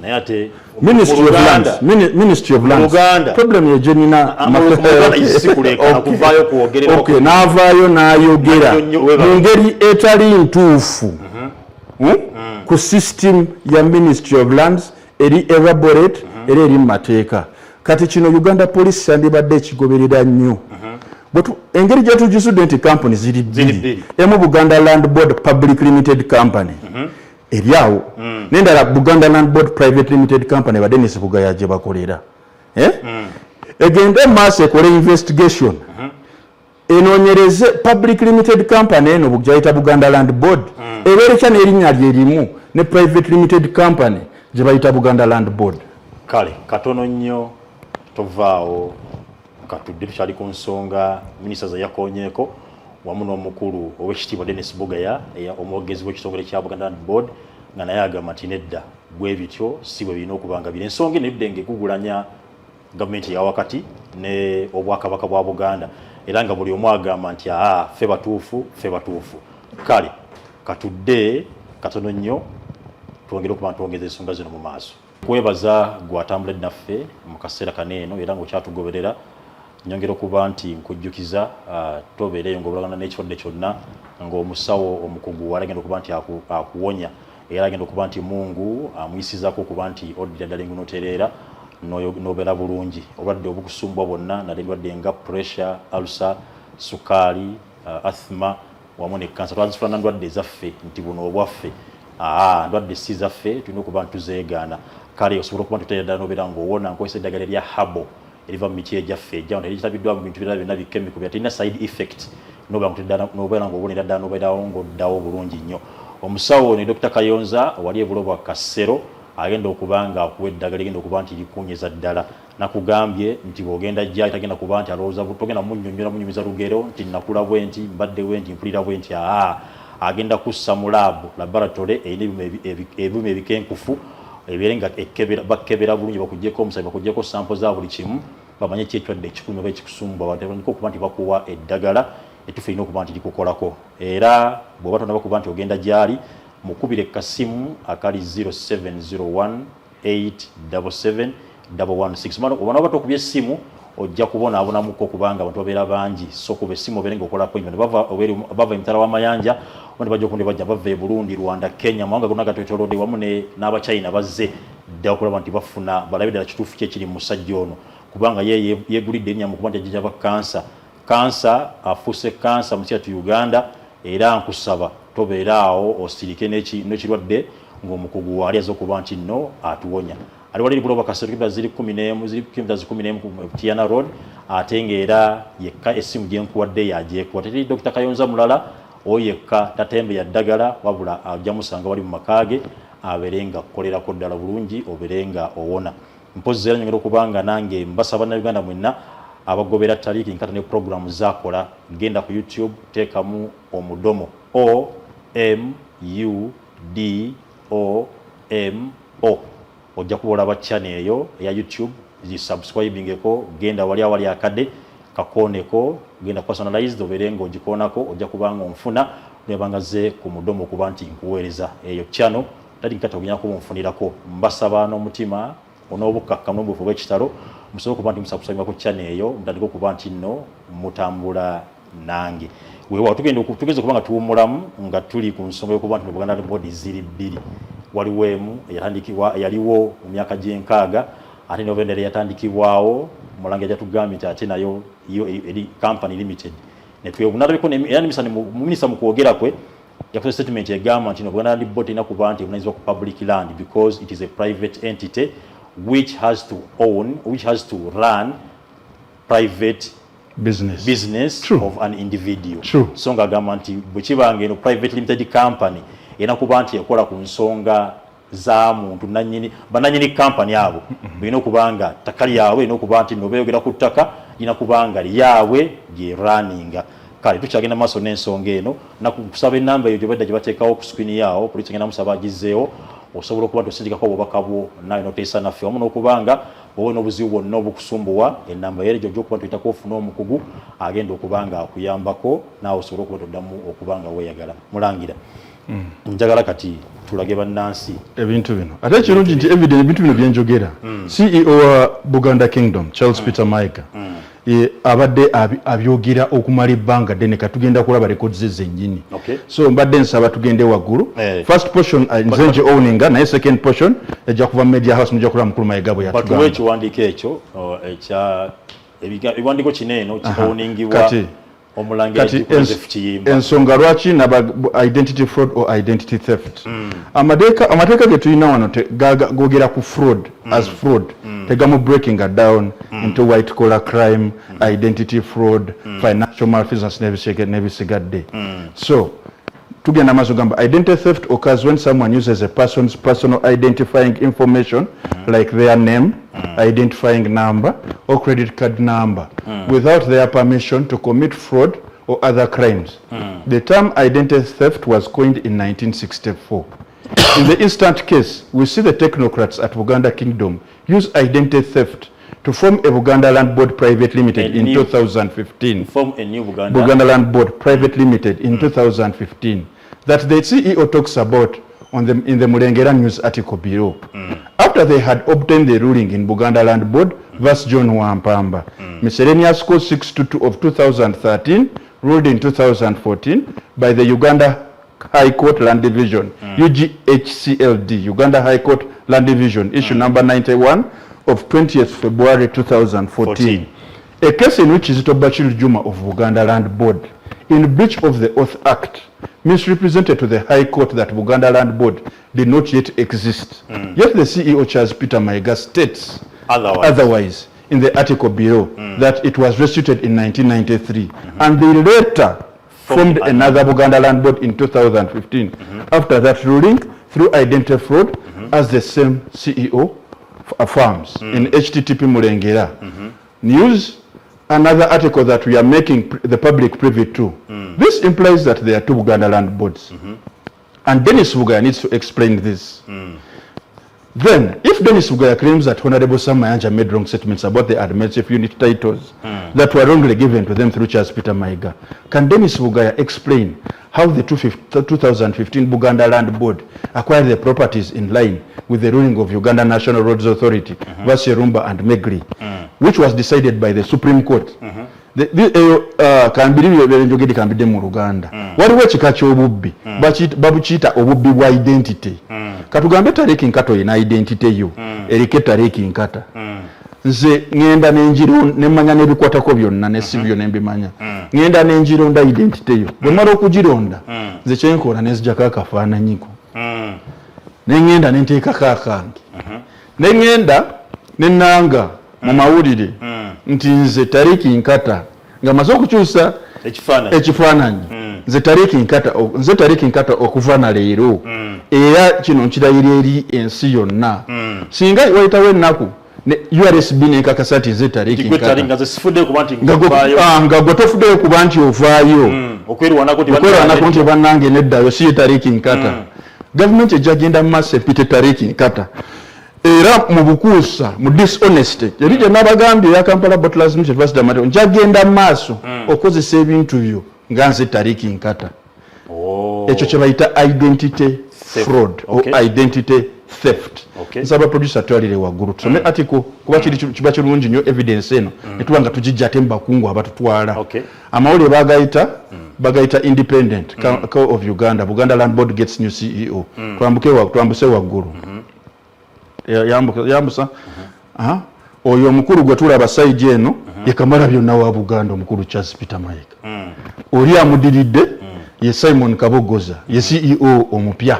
Naye ate Ministry mu of Luganda- Lands, Ministry of Lands. Luganda. Problem ye gyenina. Ah, mu Luganda si kuleka, kuvaayo kwogerera. Okay, n'avaayo n'ayogera Nnyo, weebale. mu ngeri etali ntuufu, Ku system ya Ministry of Lands eri elaborate era eri mu mateeka. Kati kino Uganda Police yandibadde ekigoberera nnyo. Engeri gye tugisudde nti kampuni ziri Ziri bbiri, bbiri. Emu Buganda Land Board Public Limited Company eri awo, nendala Buganda Land Board Private Limited Company, ba Denis Bugaya gye bakolera. Eh? Egende maaso ekole investigation, enoonyereze public limited company eno gyayita Buganda Land Board ebeerekya n'erinnya lye limu ne private limited company gye bayita Buganda Land Board. Kale katono nnyo, tovaawo, katudde tukyali ku nsonga minisita ze yakonyeeko wamu n'omukulu owekitiibwa Denis Bugaya, omwogezi w'ekitongole kya Buganda Land Board, nga naye agamba nti nedda, bwe bityo si bwe birina okuba nga biri. Ensonga eno edde ng'egugulanya gavumenti eya wakati ne obwakabaka bwa Buganda, era nga buli omu agamba nti aa, ffe batuufu, ffe batuufu. Kale katudde katono nnyo, twongere okuba ntwongeza ensonga zino mu maaso. Kwebaza gwatambula naffe mu kaseera kano eno era ng'okyatugoberera. Nyongera okuba nti nkujjukiza, tobeereyo ng'obulagana n'ekirwadde kyonna ng'omusawo omukugu wali agenda okuba nti akuwonya, era agenda okuba nti Mungu amuyisizaako okuba nti oddira ddala enguno otereera n'obeera bulungi. Obulwadde obukusumbwa bwonna, naddala endwadde nga pressure, ulcer, sukaali, asthma wamu ne kansa, twazifuna ndwadde ezaffe nti buno obwaffe. Aa, ndwadde si zaffe, tulina okuba nti tuzeegaana. Kale osobola okuba nti oteera ddala n'obeera ng'owona nkozesa eddagala erya herbal eriva mu miti egyaffe ejja teritabiddwa mu bintu birala byonna bikemiko bya terina side effect, nobeera ng'owonera ddala nobeerawo ng'oddawo bulungi nnyo. Omusawo ne Dr Kayonza wali ebulo bwa Kasero, agenda okuba nga akuwa eddagala ligenda okuba nti likunyeza ddala. Nakugambye nti bw'ogenda jja tagenda kuba nti alowooza, togenda munnyonnyola munyumiza lugero nti nakula bwe nti, mbadde bwe nti, mpulira bwe nti. Aa, agenda kussa mu lab, laboratory erina ebyuma ebikenkufu ebibeere nga bakebera bulungi, bakugyeko omusayi, bakugyeko sample za buli kimu, bamanye ki ekirwadde ekikumi oba ekikusumbwa, batandike okuba nti bakuwa eddagala etufu erina okuba nti likukolako. Era bw'oba tonaba kuba nti ogenda gyali, mukubire kasimu akali 0701 877 116. Oba oba tokubye essimu ojja kubonaabonamuko kubanga abantu babeera bangi, so kuba essimu obeere nga okola appointment. Bava emitala w'amayanja oba bajja okundi bajja bava e Burundi, Rwanda, Kenya, mawanga gonna gatwetolodde, wamu n'Abachina bazze dda okulaba nti bafuna balabe ddala kituufu ki ekiri mu musajja ono, kubanga ye yeegulidde erinnya mu kuba nti ajjanjaba kansa. Kansa afuuse kansa mu kyatu Uganda. Era nkusaba tobeera awo osirike n'ekirwadde ng'omukugu waali aza okuba nti nno atuwonya. Ali wali buloba Kasero, kilomita ziri 11, ziri kilomita 11 ku Tiana Road. Ate ng'era yekka essimu gye nkuwadde yagyekuwa, teteri Dr Kayonza mulala, oyo yekka tatembe ya ddagala, wabula ajja musanga wali mu maka ge abeere nga kukolerako ddala bulungi, obeere nga owona. Mpozi era nyongera okuba nga nange mbasaba Bannayuganda mwenna abagobera Tariiki Nkata ne programu zakola, genda ku YouTube, teekamu Omudomo, O M U D O M O, ojja kuba olaba channel eyo eya YouTube, gisubscribingeko. Genda wali awali akadde kakooneko, genda personalized, obeere nga ogikoonako, ojja kuba nga onfuna nebanga ze ku mudomo okuba nti nkuweereza eyo channel Tariiki Nkata, ogenda kuba onfunirako. Mbasaba n'omutima on'obukkakkamu n'obufu bw'ekitalo musobole okuba nti musubscribinga ku channel eyo, mutandike okuba nti nno mutambula nange. Weewaawo, tugeze okuba nga tuwummulamu nga tuli ku nsonga y'okuba nti Buganda Land Board ziri bbiri. Waliwo emu eyatandikibwa eyaliwo mu myaka gy'enkaaga, ate nova endala eyatandikibwawo Mulangira yatugambye nti ate nayo yo eri company limited. Netwebunalabiko era minisita mu kwogera kwe yakoze statement egamba nti no, Buganda Land Board erina kuba nti evunanyizibwa ku public land because it is a private entity which has to own, which has to run private business, business True. of an individual. True. So ng'agamba nti bwe kibanga eno private limited company erina kuba nti ekola ku nsonga za muntu nanyini, bananyini company abo birina okuba nga ttaka lyabwe erina okuba nti no beeyogera ku ttaka lirina kuba nga lyabwe lye runninga. Kale tukyagenda maaso n'ensonga eno, nakusaba enamba eyo gyobadda gye bateekawo ku screen yaawo, poliisi egenda musaba agizzeewo, osobola okuba nti osindikako obubaka bwo naawe noteesa naffe, wamu n'okuba nga wowe n'obuzibu bwonna obukusumbuwa, enamba yere gyojja okuba nti oyitako ofune omukugu agenda okuba nga akuyambako, naawe osobole okuba toddamu okuba nga weeyagala. Mulangira, Njagala kati tulage bannansi ebintu bino. Ate ekirungi nti evidence, ebintu bino byenjogera, CEO wa Buganda Kingdom, Charles Peter Mayiga, abadde abyogera okumala ebbanga ddene. Katugenda kulaba records ze zennyini. So mbadde nsaba tugende waggulu. First portion nze nje owninga, naye second portion ejja kuva mu media house, mujja kulaba mukulu Mayiga bwe batuwe yatugamba. Ekiwandiiko ekyo ekya ebiwandiiko kino eno kiowningbwa omulangira Kati Joseph Kiyimba. Ensonga lwaki naba identity fraud or identity theft, amateeka ge tulina wano gogera ku fraud as fraud, tegamu breaking down into white collar crime, identity fraud, financial malfeasance n'ebisigadde. So tugenda maaso, gamba identity theft occurs when someone uses a person's personal identifying information, like their name, identifying number or credit card number, without their permission to commit fraud or other crimes. The term identity theft was coined in 1964. In the instant case, we see the technocrats at Buganda Kingdom use identity theft to form a Buganda Land Board Private Limited A in 2015. Form a new Buganda, Buganda Land Board Private Limited in 2015 that the CEO talks about in the Mulengera News article below. After they had obtained the ruling in Buganda Land Board versus John Wampamba, Miscellaneous Code 622 of 2013, ruled in 2014 by the Uganda High Court Land Division, UGHCLD, Uganda High Court Land Division, issue number 91 of 20th February 2014. 14. A case in which Kizito Bashir Juma of Buganda Land Board, in breach of the Oath Act, misrepresented to the High Court that Buganda Land Board did not yet exist. Yet the CEO, Charles Peter Mayiga, states Otherwise. Otherwise in the article below that it was restituted in 1993 and they later formed another Buganda Land Board in 2015 after that ruling through identity fraud, as the same CEO affirms in HTTP Mulengera News, another article that we are making the public privy to. This implies that there are two Buganda Land Boards. And Dennis Bugaya needs to explain this. Then, if Dennis Bugaya claims that Honorable Sam Mayanja made wrong statements about the administrative unit titles that were wrongly given to them through Charles Peter Mayiga, can Dennis Bugaya explain how the 2015 Buganda Land Board acquired the properties in line with the ruling of Uganda National Roads Authority versus Rumba and Megri, which was decided by the Supreme Court? Eyo, kambiri byenjogedde kambidde mu Luganda. Waliwo ekika ky'obubbi, babukiyita obubbi bwa identity. Katugambe Tariki Nkata oyina identity yo eriko Tariki Nkata. Nze ŋŋenda nenjiro nemanya n'ebikwatako byonna ne si byo nembimanya, ŋŋenda nenjironda identity yo. Bwe mala okugironda, nze kyenkola nenzijako akafaananyiko, neŋŋenda nenteekako akange, neŋŋenda nenanga mu mawulire nti nze Tariki Nkata, nga maze okukyusa ekifaananyi. Ekifaananyi, nze Tariki Nkata, nze Tariki Nkata okuva na leero, era kino nkirayira eri ensi yonna. Singa wayitawo ennaku ne URSB nenkakasa nti nze Tariki gwe Nkata, tali nga ze sifudde kuba nti nga nvaayo. Nga gwe tofuddeyo kuba nti ovaayo okwerwanako nti okwerwanako nti bannange neddayo si ye Tariki Nkata, gavumenti ejja genda mu maaso epite Tariki Nkata era mu bukuusa, mu dishonesty eri gye nabagambye eya Kampala Bottlers Limited versus Damato, nja genda mu maaso okozesa ebintu byo nga nze Tariki Nkata. Oh. Ekyo kye bayita identity Theft. fraud or identity theft. Nsaba producer twalire waggulu tusome article, kuba kiri kiba kirungi nnyo evidence eno netuba nga tugijja ate mu bakungu abatutwala. Amawulire bagayita Independent Co of Uganda, Buganda Land Board gets new CEO. Twambuke twambuse waggulu. Yambusa. Aha. Oyo omukulu gwe tulaba side eno ye Kamala byonna wa Buganda, omukulu Charles Peter Mayiga. Oli amudiridde ye Simon Kabogoza, ye CEO omupya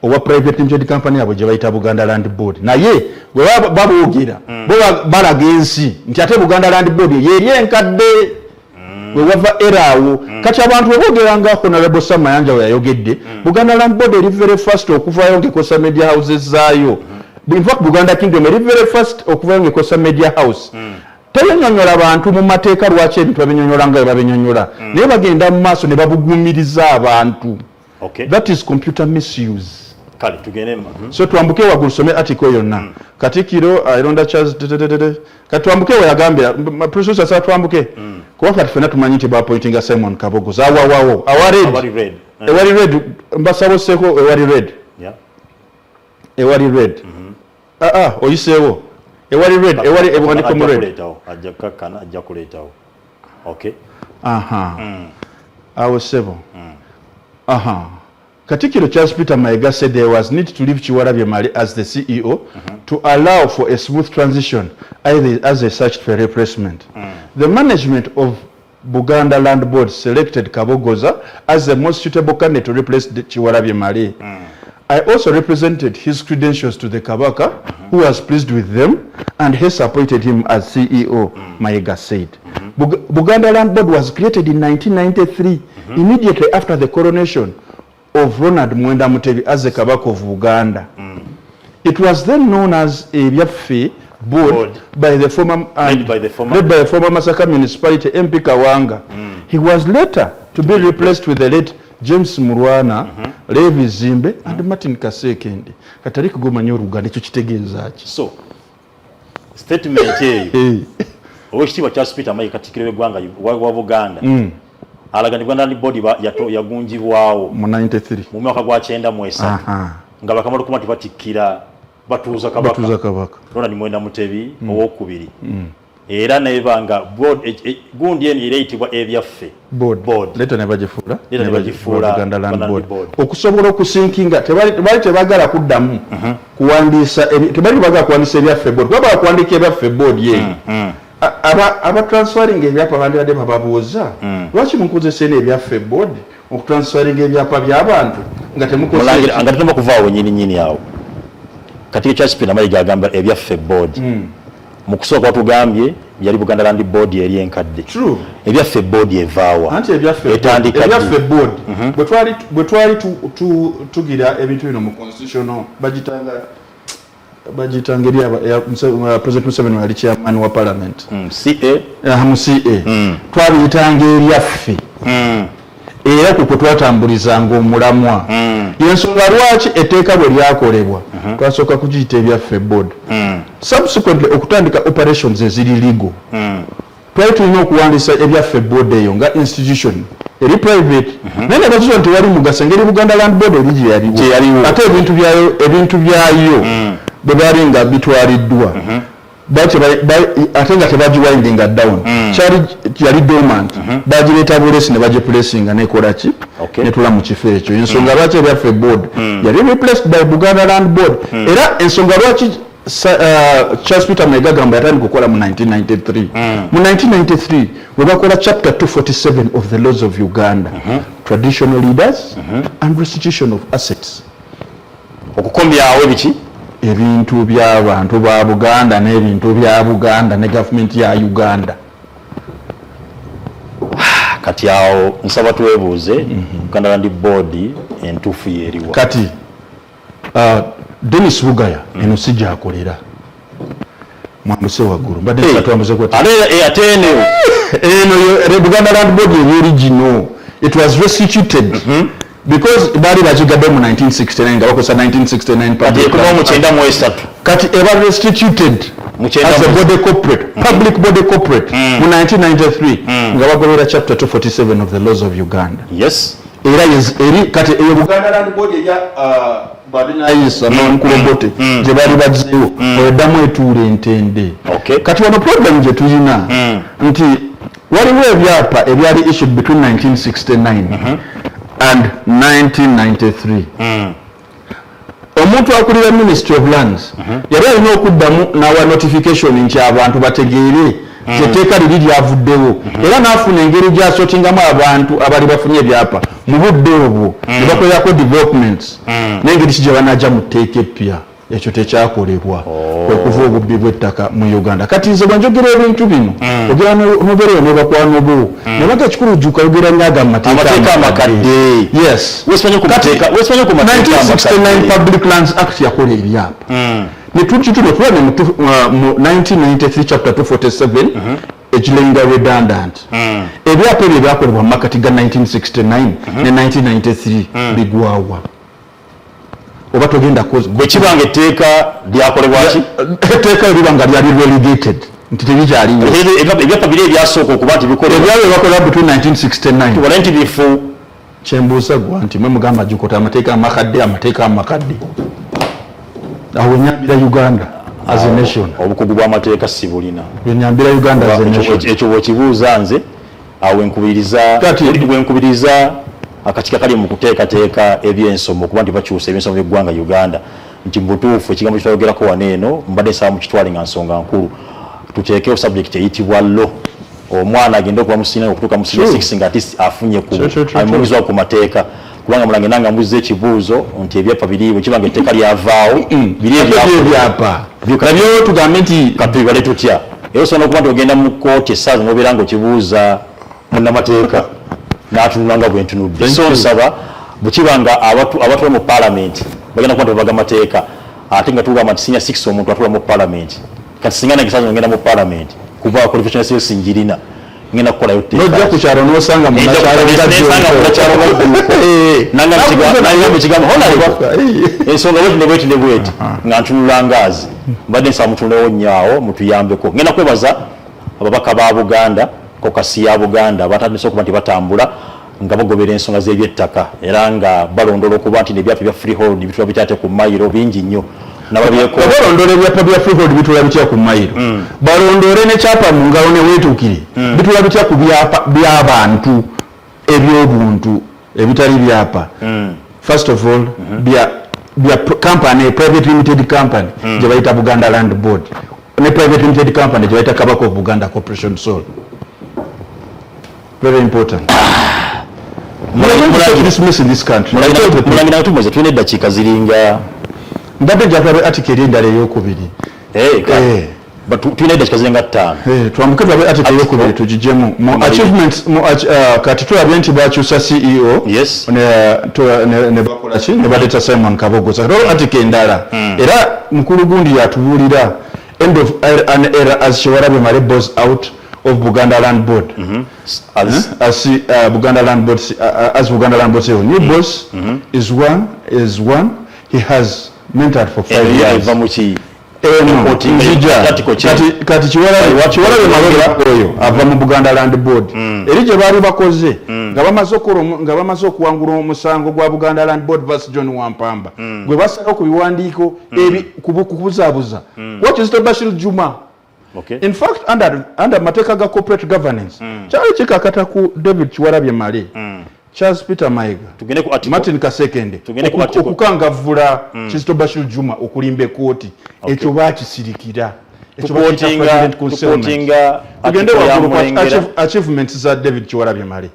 owa private limited company yabwe gye bayita Buganda Land Board. Naye bwe baboogera bo balaga ensi nti ate Buganda Land Board yeri enkadde we wava era awo. Kati abantu bwe nga Honorable Sam Mayanja we yayogedde, Buganda Land Board eri very fast okuvayo ng'ekosa media houses zaayo. In fact, Buganda Kingdom eri very fast okuvayo ng'ekosa media house, tebinyonyola bantu mu mateeka lwaki ebintu babinyonyola nga bwe babinyonyola, naye bagenda mu maaso ne babugumiriza abantu. That is computer misuse. Kale tugende. So twambuke waggulu some article yonna. Katikiro ayironda Charles tetetete. Kati twambuke we yagambira producer sa twambuke, kuba kati fenna tumanyi nti baappointinga Simon Kabogoza awawawo awa red. Abali red. Ewali red, mbasaba osseeko ewali red. Ewali red. Ah, ah, oyiseewo ewali red, ewali ebiwandiiko mu Ajja red. Kuleetawo, ajja kukakkana, ajja kuleetawo. Okay. Aha, awo sebo. Aha. Katikiro Charles Peter Mayiga said there was need to leave Kiwalabye Male as the CEO to allow for a smooth transition either as they searched for a replacement. The management of Buganda Land Board selected Kabogoza as the most suitable candidate to replace the Kiwalabye Male. I also represented his credentials to the Kabaka, who was pleased with them and has appointed him as CEO, Mayiga said. Buganda Land Board was created in 1993, immediately after the coronation of Ronald Mwenda Mutebi as the Kabaka of Buganda. It was then known as Ebyaffe Board, Board. by the former Led by the former- led by the former Masaka Municipality MP Kawanga. He was later to be replaced with the late James Mulwana, Levi Zimbe and Martin Kasekende. Katali kugomanya Oluganda, ekyo kitegeeza ki? So statement eyo, Owekitiibwa Charles Peter Mayiga, Katikkiro w'eggwanga wa Buganda, alaga nti Buganda Land Board yagunjibwawo mu 93 mu mwaka gwa 93 nga bakamala okuba nti batikkira, batuuza Batuuza Kabaka Kabaka Ronald Mwenda Mutebi owokubiri, era neba nga board gundi eno era eyitibwa Ebyaffe Board. Board. Leeta ne bagifuula Leeta ne bagifuula Buganda Land Buganda Board. Land Board. Okusobola okusinkinga, tebali tebaagala kuddamu kuwandiisa tebali tebaagala kuwandiisa Ebyaffe Board, kuba bakuwandiika Ebyaffe Board yeeyo. Aba transferring ebyapa bandibadde bababuuza, lwaki mukozesa eno Ebyaffe Board okutransferinga ebyapa by'abantu nga temukoze Mulangira eki? nga tetuma kuvaawo nyini nyini awo, Katikkiro Charles Peter Mayiga agamba Ebyaffe Board, mu kusooka watugambye yali Buganda Land Board eri enkadde. True. Ebyaffe Board evaawa? Anti Ebyaffe Etandika ddi? Ebyaffe Board, bwe twali tugira ebintu bino mu constitutional, bagitanga eri President Museveni yali chairman wa parliament. CA. Ah, mu CA twabiyitanga Ebyaffe, era kwe twatambulizanga omulamwa. Yensonga lwaki etteeka bwe lyakolebwa twasooka kugiyita Ebyaffe Board. Subsequently, okutandika operations eziri legal, twali tulina okuwandiisa Ebyaffe Board eyo nga institution eri private, naye nebakizo nti wali mugaso engeri Buganda Land Board eri gye Gye yaliwo. yaliwo, ate ebintu byayo bwe byali nga bitwaliddwa, ate nga tebagiwindinga down, kyali yali dormant, bagireeta bulesi ne bagiplacinga nekola ki? Netula mu kifo ekyo. Ensonga lwaki Ebyaffe Board yali replaced by Buganda Land Board, era ensonga lwaki Charles Peter Mayiga gamba yatandika okukola mu 1993. Mu 1993 we bakola chapter 247 of the laws of Uganda, traditional leaders and restitution of assets. Okukomyawo ebiki? Ebintu by'abantu ba Buganda n'ebintu bya Buganda ne gavumenti ya Uganda. Kati awo nsaba twebuuze, Buganda Land Board entuufu yeeriwa? Kati Denis Bugaya eno si gyakolera. Mwambuse waggulu, mbadde nsaba twambuse kwati. Ate eno? Eno Buganda Land Board eri original. It was restituted because baali bakigadde mu 1969 nga bakozesa 1969 Kati Public ekomawo mu Land. 93. Kati eba restituted Mu kyenda as a mu- body corporate, public body corporate mu 1993 nga bagobera chapter 247 of the laws of Uganda. Era eri kati eyo Buganda Land Board eya Babinayisa n'Omukulobote gye baali bazzeewo, eddamu etuula entende. Kati wano problem gye tulina nti waliwo ebyapa ebyali issued between 1969 and 1993. Omuntu akulira Ministry of Lands yali alina okuddamu n'awa notification nti abantu bategeere nti etteeka liri lyavuddewo, era n'afuna engeri gy'asortingamu abantu abali bafunye ebyapa mu budde obwo ne bakolerako developments n'engeri ki gye banajja mu tteeka eppya. Ekyo tekyakolebwa, kwe kuva obubbi bw'ettaka mu Uganda. Kati nze bwe njogera ebintu bino, ogera nobeereyo nebakwano bo ne baga ekikulu jjuka yogera nyaga mu Amateeka mateeka amakadde. Yes. Wesimanyi ku mateeka, wesimanyi ku mateeka 1969 amakadde. Public Lands Act yakola ebyapa netugitula tulabye mu 1993 chapter 247 ekirenga redundant. Ebyapa ebyo ebyakolebwa mu makati ga 1969 ne 1993 bigwawa oba togenda Bwe kiba nga etteeka lyakolebwa ki? Etteeka eriba nga lyali relegated nti terikyaliwo. Ebyapa biri ebyasooka okuba nti bikolebwa Ebyalo ebakola between 1969 tubale nti bifu. Kyembuuza gwa nti mwe mugamba Jukota amateeka amakadde, amateeka amakadde, awo wenyambira Uganda as a nation. Obukugu bw'amateeka sibulina. Wenyambira Uganda as a nation. Ekyo bw'okibuuza nze, awo wenkubiriza akakiiko kali mu kuteekateeka ebyensomo okuba nti bakyusa ebyensomo by'eggwanga Uganda, nti mu butuufu ekigambo kyetwayogerako wano eno mbadde nsaba mukitwale nga nsonga nkulu, tuteekewo subject eyitibwa law, omwana agende okuva mu senior okutuuka mu senior 6 nga at afunye ku amugizwa ku mateeka. Kubanga mulange nanga mbuze ekibuuzo nti ebyapa biri bwe kiba nga etteeka lyavaawo, biri ebyapa nabyo tugambe nti katubibale tutya? Era osobola okuba nti ogenda mu kkooti essaaza n'obeera nga okibuuza munnamateeka n'atunula nga bwentunudde. So nsaba bwe kiba nga abatula mu paalamenti bagenda kuba nti babaga mateeka, ate nga tugamba nti senior 6 omuntu atula mu paalamenti, kati singa nange saaza ngenda mu paalamenti kuva qualification ya singirina, ngenda kukolayo. Nojja ku kyalo n'osanga munnakyalo nanga ekigambo honorable ensonga bweti ne bweti ne bweti, nga ntunula ngaazi. Mbadde nsaba mutunulewo nnyo awo mutuyambeko. Ngenda kwebaza ababaka ba Buganda, caucus ya Buganda, batandise okuba nti batambula nga bagobera ensonga z'ebyettaka era nga balondola okuba nti nebyapa bya freehold bitula bityate ku mayiro bingi nnyo. Balondola ebyapa bya freehold bitula bitya ku mayiro, balondole nekyapa mu ngalo neweetuukire bitula bitya ku byapa by'abantu ebyobuntu ebitali byapa. First of all, bya company, private limited company gye bayita Buganda Land Board ne private limited company gye bayita Kabaka of Buganda Corporation Sole. Very important. Mulangira tumeze, tulina eddakiika ziringa Mbadde njagala article eri endala eyokubiri. Tulina eddakiika ziringa 5. Twambuke tulabe article eyokubiri tugijemu mu achievements. Kati tulabye nti bakyusa CEO ne bakola ki, ne baleeta Simon Kabogoza. Kati article endala era mukulu gundi yatubuulira end of an era as Kyewalabye Male bows out of Buganda Land Board. As Buganda Land Board, as Buganda Land Board CEO. New boss is one he has mentored for 5 years. Eva muki? Eno nzija kati Kiwalabye Male oyo ava mu Buganda Land Board eri gye baali bakoze nga bamaze okuwangula omusango gwa Buganda Land Board vs John Wampamba, gwe basalawo ku biwandiiko kubuzaabuza kuba Kizito Bashir Juma. In fact, under mateeka ga corporate governance, kyali kikakata ku David Kiwalabye Male, Charles Peter Mayiga, Martin Kasekende okukangavvula Kizito Bashir Juma okulimba ekooti. Ekyo baakisirikira. Tugende waggulu, achievements za David Kiwalabye Male.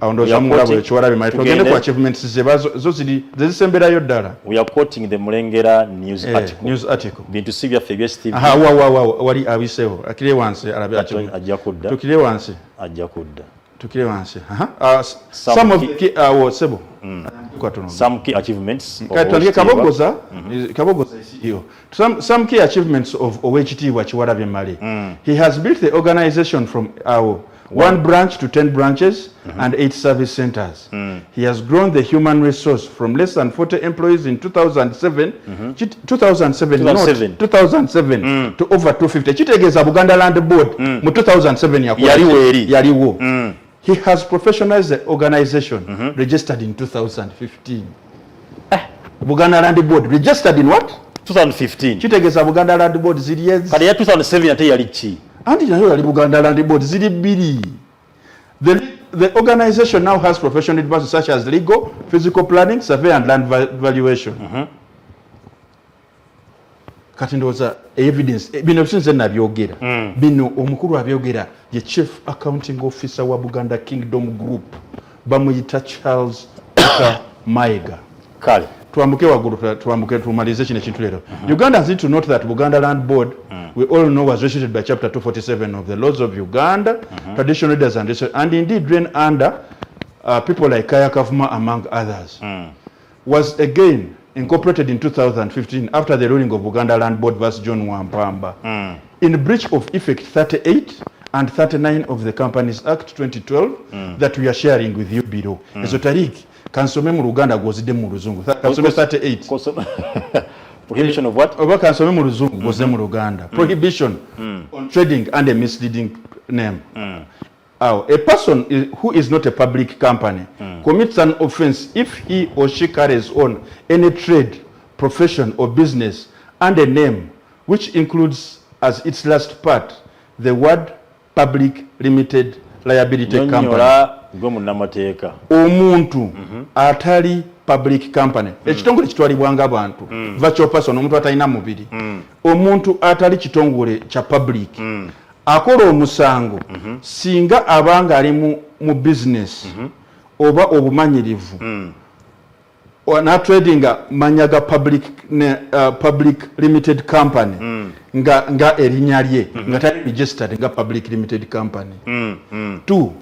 Awo ndowooza mulabo Kiwalabye Male. Tugende ku achievements ze zo ziri zezisemberayo ddala. We are quoting the Mulengera news article. News article. Bintu si byaffe ebya STV. Aha, wa wa wa wali abiseho akire wansi alabe. Ajja kudda. Tukire wansi. Ajja kudda. Tukire wansi. Aha, some of the key, sebo. Some key achievements. Kati Kabogoza, Kabogoza CEO. Some key achievements of Owekitiibwa Kiwalabye Male. He has built the organization from our one branch to 10 branches and 8 service centers. He has grown the human resource from less than 40 employees in 2007, 2007, 2007. Not 2007, to over 250. Kitegeeza Buganda Land Board mu 2007 yakola Yaliwo eri. Yaliwo. He has professionalized the organization, registered in 2015. Buganda Land Board registered in what? 2015. Kitegeeza Buganda Land Board ziri ezi. Kati ya 2007 ate yali ki? Anti nayo yali Buganda Land Board, ziri bbiri. The organization now has professional departments such as legal, physical planning, survey and land valuation. Kati ndowooza evidence, bino sinze nabyogera, bino omukulu abyogera ye chief accounting officer wa Buganda Kingdom Group, bamuyita Charles Peter Mayiga. Kale. Twambuke waggulu, twambuke tumalize kino ekintu leero. Ugandans need to note that Buganda Land Board, we all know, was registered by chapter 247 of the laws of Uganda, traditional leaders and indeed ran under people like Kaya Kavuma, among others, was again incorporated in 2015 after the ruling of Buganda Land Board vs John Wampamba in breach of effect 38 and 39 of the Companies Act 2012 that we are sharing with you below. Ezo tariki kansome mu Luganda gwozidde mu Luzungu. Kansome 38. Prohibition of what? Oba kansome mu Luzungu gwozze mu Luganda. Prohibition on trading and a misleading name. Awo, a person who is not a public company commits an offense if he or she carries on any trade, profession or business and a name which includes as its last part the word public limited liability company. Nyonnyola gwe munnamateeka. Omuntu atali public company, ekitongole kitwalibwa nga bantu, virtual person, omuntu atalina mubiri, omuntu atali kitongole kya public akola omusango singa abanga ali mu business oba obumanyirivu natradinga manya ga public limited company nga erinnya lye nga tali registered nga public limited company. Two,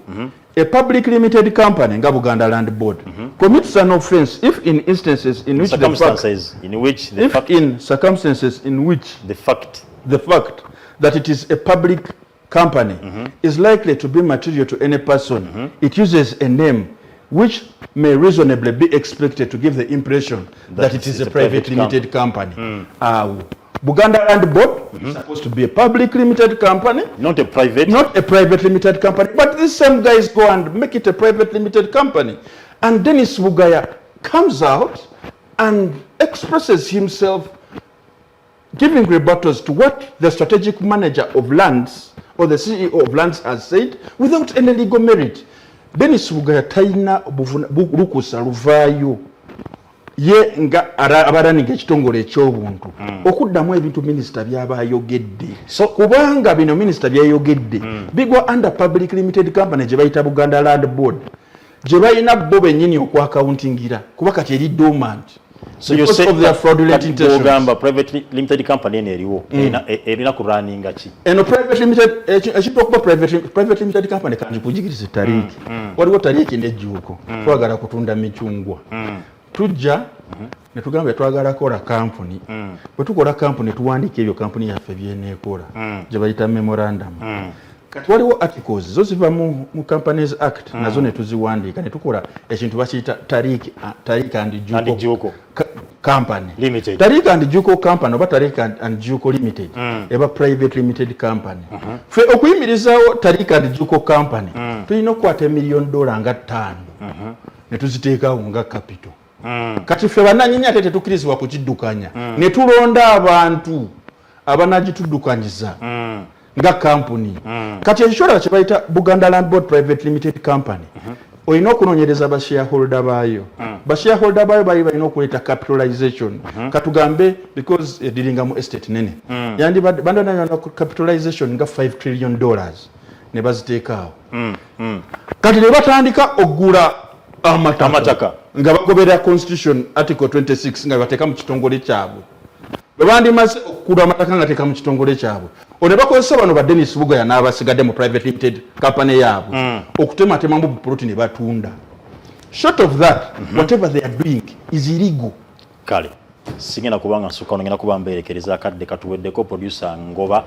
a public limited company nga Buganda Land Board commits an offense if in instances in which the fact, circumstances in which the if fact, in circumstances in which the fact the fact that it is a public company is likely to be material to any person, it uses a name which may reasonably be expected to give the impression that it is it's a private limited company. Buganda Land Board is supposed to be a public limited company, not a private, not a private limited company. But these same guys go and make it a private limited company. And Dennis Bugaya comes out and expresses himself, giving rebuttals to what the strategic manager of lands or the CEO of lands has said without any legal merit. Dennis Bugaya talina lukusa luvaayo ye nga abaraninga ekitongole ekyobuntu okuddamu ebintu minisita byaba ayogedde, kubanga bino minisita byayogedde bigwa under public limited company gye bayita Buganda Land Board, gye balina bo bennyini okwakauntingira, kuba kati eri dormant So you because say of their fraudulent kati intentions. Bw'ogamba private limited company eno eriwo erina kurunninga ki? Eno private limited, ekintu okuba private limited company, kanjikujigirize Tariiki. Waliwo Tariiki nejjuuko, twagala kutunda micungwa, tujja ne tugamba twagala kola kampuni. Bwe tukola kampuni, tuwandiika ebyo kampuni yaffe byeneekola, gye bayita memorandum. Kati waliwo articles zo ziva mu Companies Act, nazo ne tuziwandiika ne tukola ekintu bakiyita Tariiki and And Juuko. Company Limited. Tariiki and Juuko Company oba Tariiki and Juuko Limited eba private limited company. Ffe okuyimirizaawo Tariiki and Juuko Company, tulina okukwata emiliyoni dola nga 5 ne tuziteekawo nga capital. Kati ffe bannanyini ate tetukkirizibwa kukiddukanya, ne tulonda abantu abanagituddukanyiza nga kampuni. Kati ekyo kye bayita Buganda Land Board Private Limited Company, olina okunoonyereza bashareholder baayo. Bashareholder baayo bali balina okuleeta capitalization, katugambe because ediringa mu estate nene, yandibadde bandana capitalization nga $5 trillion ne baziteekaawo. Kati ne batandika okugula amataka, Amataka. nga bagoberera constitution article 26, nga bateeka mu kitongole kyabwe. Bwe bandimaze okugula amataka nga teeka mu kitongole kyabwe, one bakozesa bano ba Denis Bugaya n'abasigadde mu private limited company yaabwe okutematemamu bupuloti ne batunda. Short of that, whatever they are doing is illegal. Kale sigenda kubanga nsukka ono, ngenda kuba mberekereza, akadde katuweddeko. Producer ngoba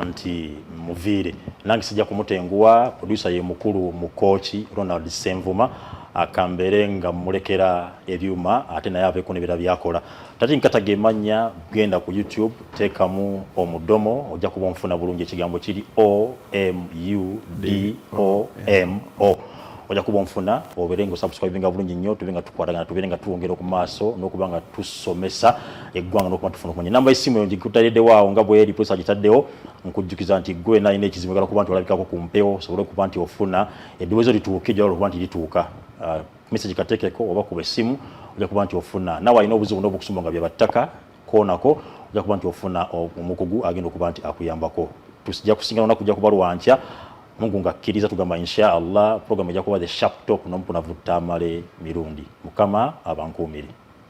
nti muviire, nange sijja kumutenguwa. Producer ye mukulu mukooki Ronald Senvuma, akambeere nga mulekera ebyuma ate naye aveeko nebira byakola. Tati nkataga emanya, genda ku YouTube, teekamu omudomo, ojja kuba onfuna bulungi. Ekigambo kiri Omudomo, ojja kuba onfuna, obeere nga osubscribinga bulungi nnyo, tube nga tukwatagana, tubeere nga tuwongera ku maaso n'okuba nga tusomesa eggwanga n'okuba tufuna okumanya. Namba y'essimu eyo ngikutaddewo awo nga bweri, polisi agitaddewo. Nkujjukiza nti gwe nalina ekizibu, oyagala kuba nti olabikako ku mpewo, osobole okuba nti ofuna eddoboozi lituuke gy'olaba okuba nti lituuka, message kateekeko oba kuba essimu, ojja kuba nti ofuna. Nawe alina obuzibu n'obukusumba nga byabattaka koonako, ojja kuba nti ofuna omukugu agenda okuba nti akuyambako. Tujja kusinga lunaku, kujja kuba lwankya, Mungu ngakkiriza, tugamba insha Allah. Program ejja kuba The Sharp Talk n'omukunavu Tamale Mirundi. Mukama abankuumire.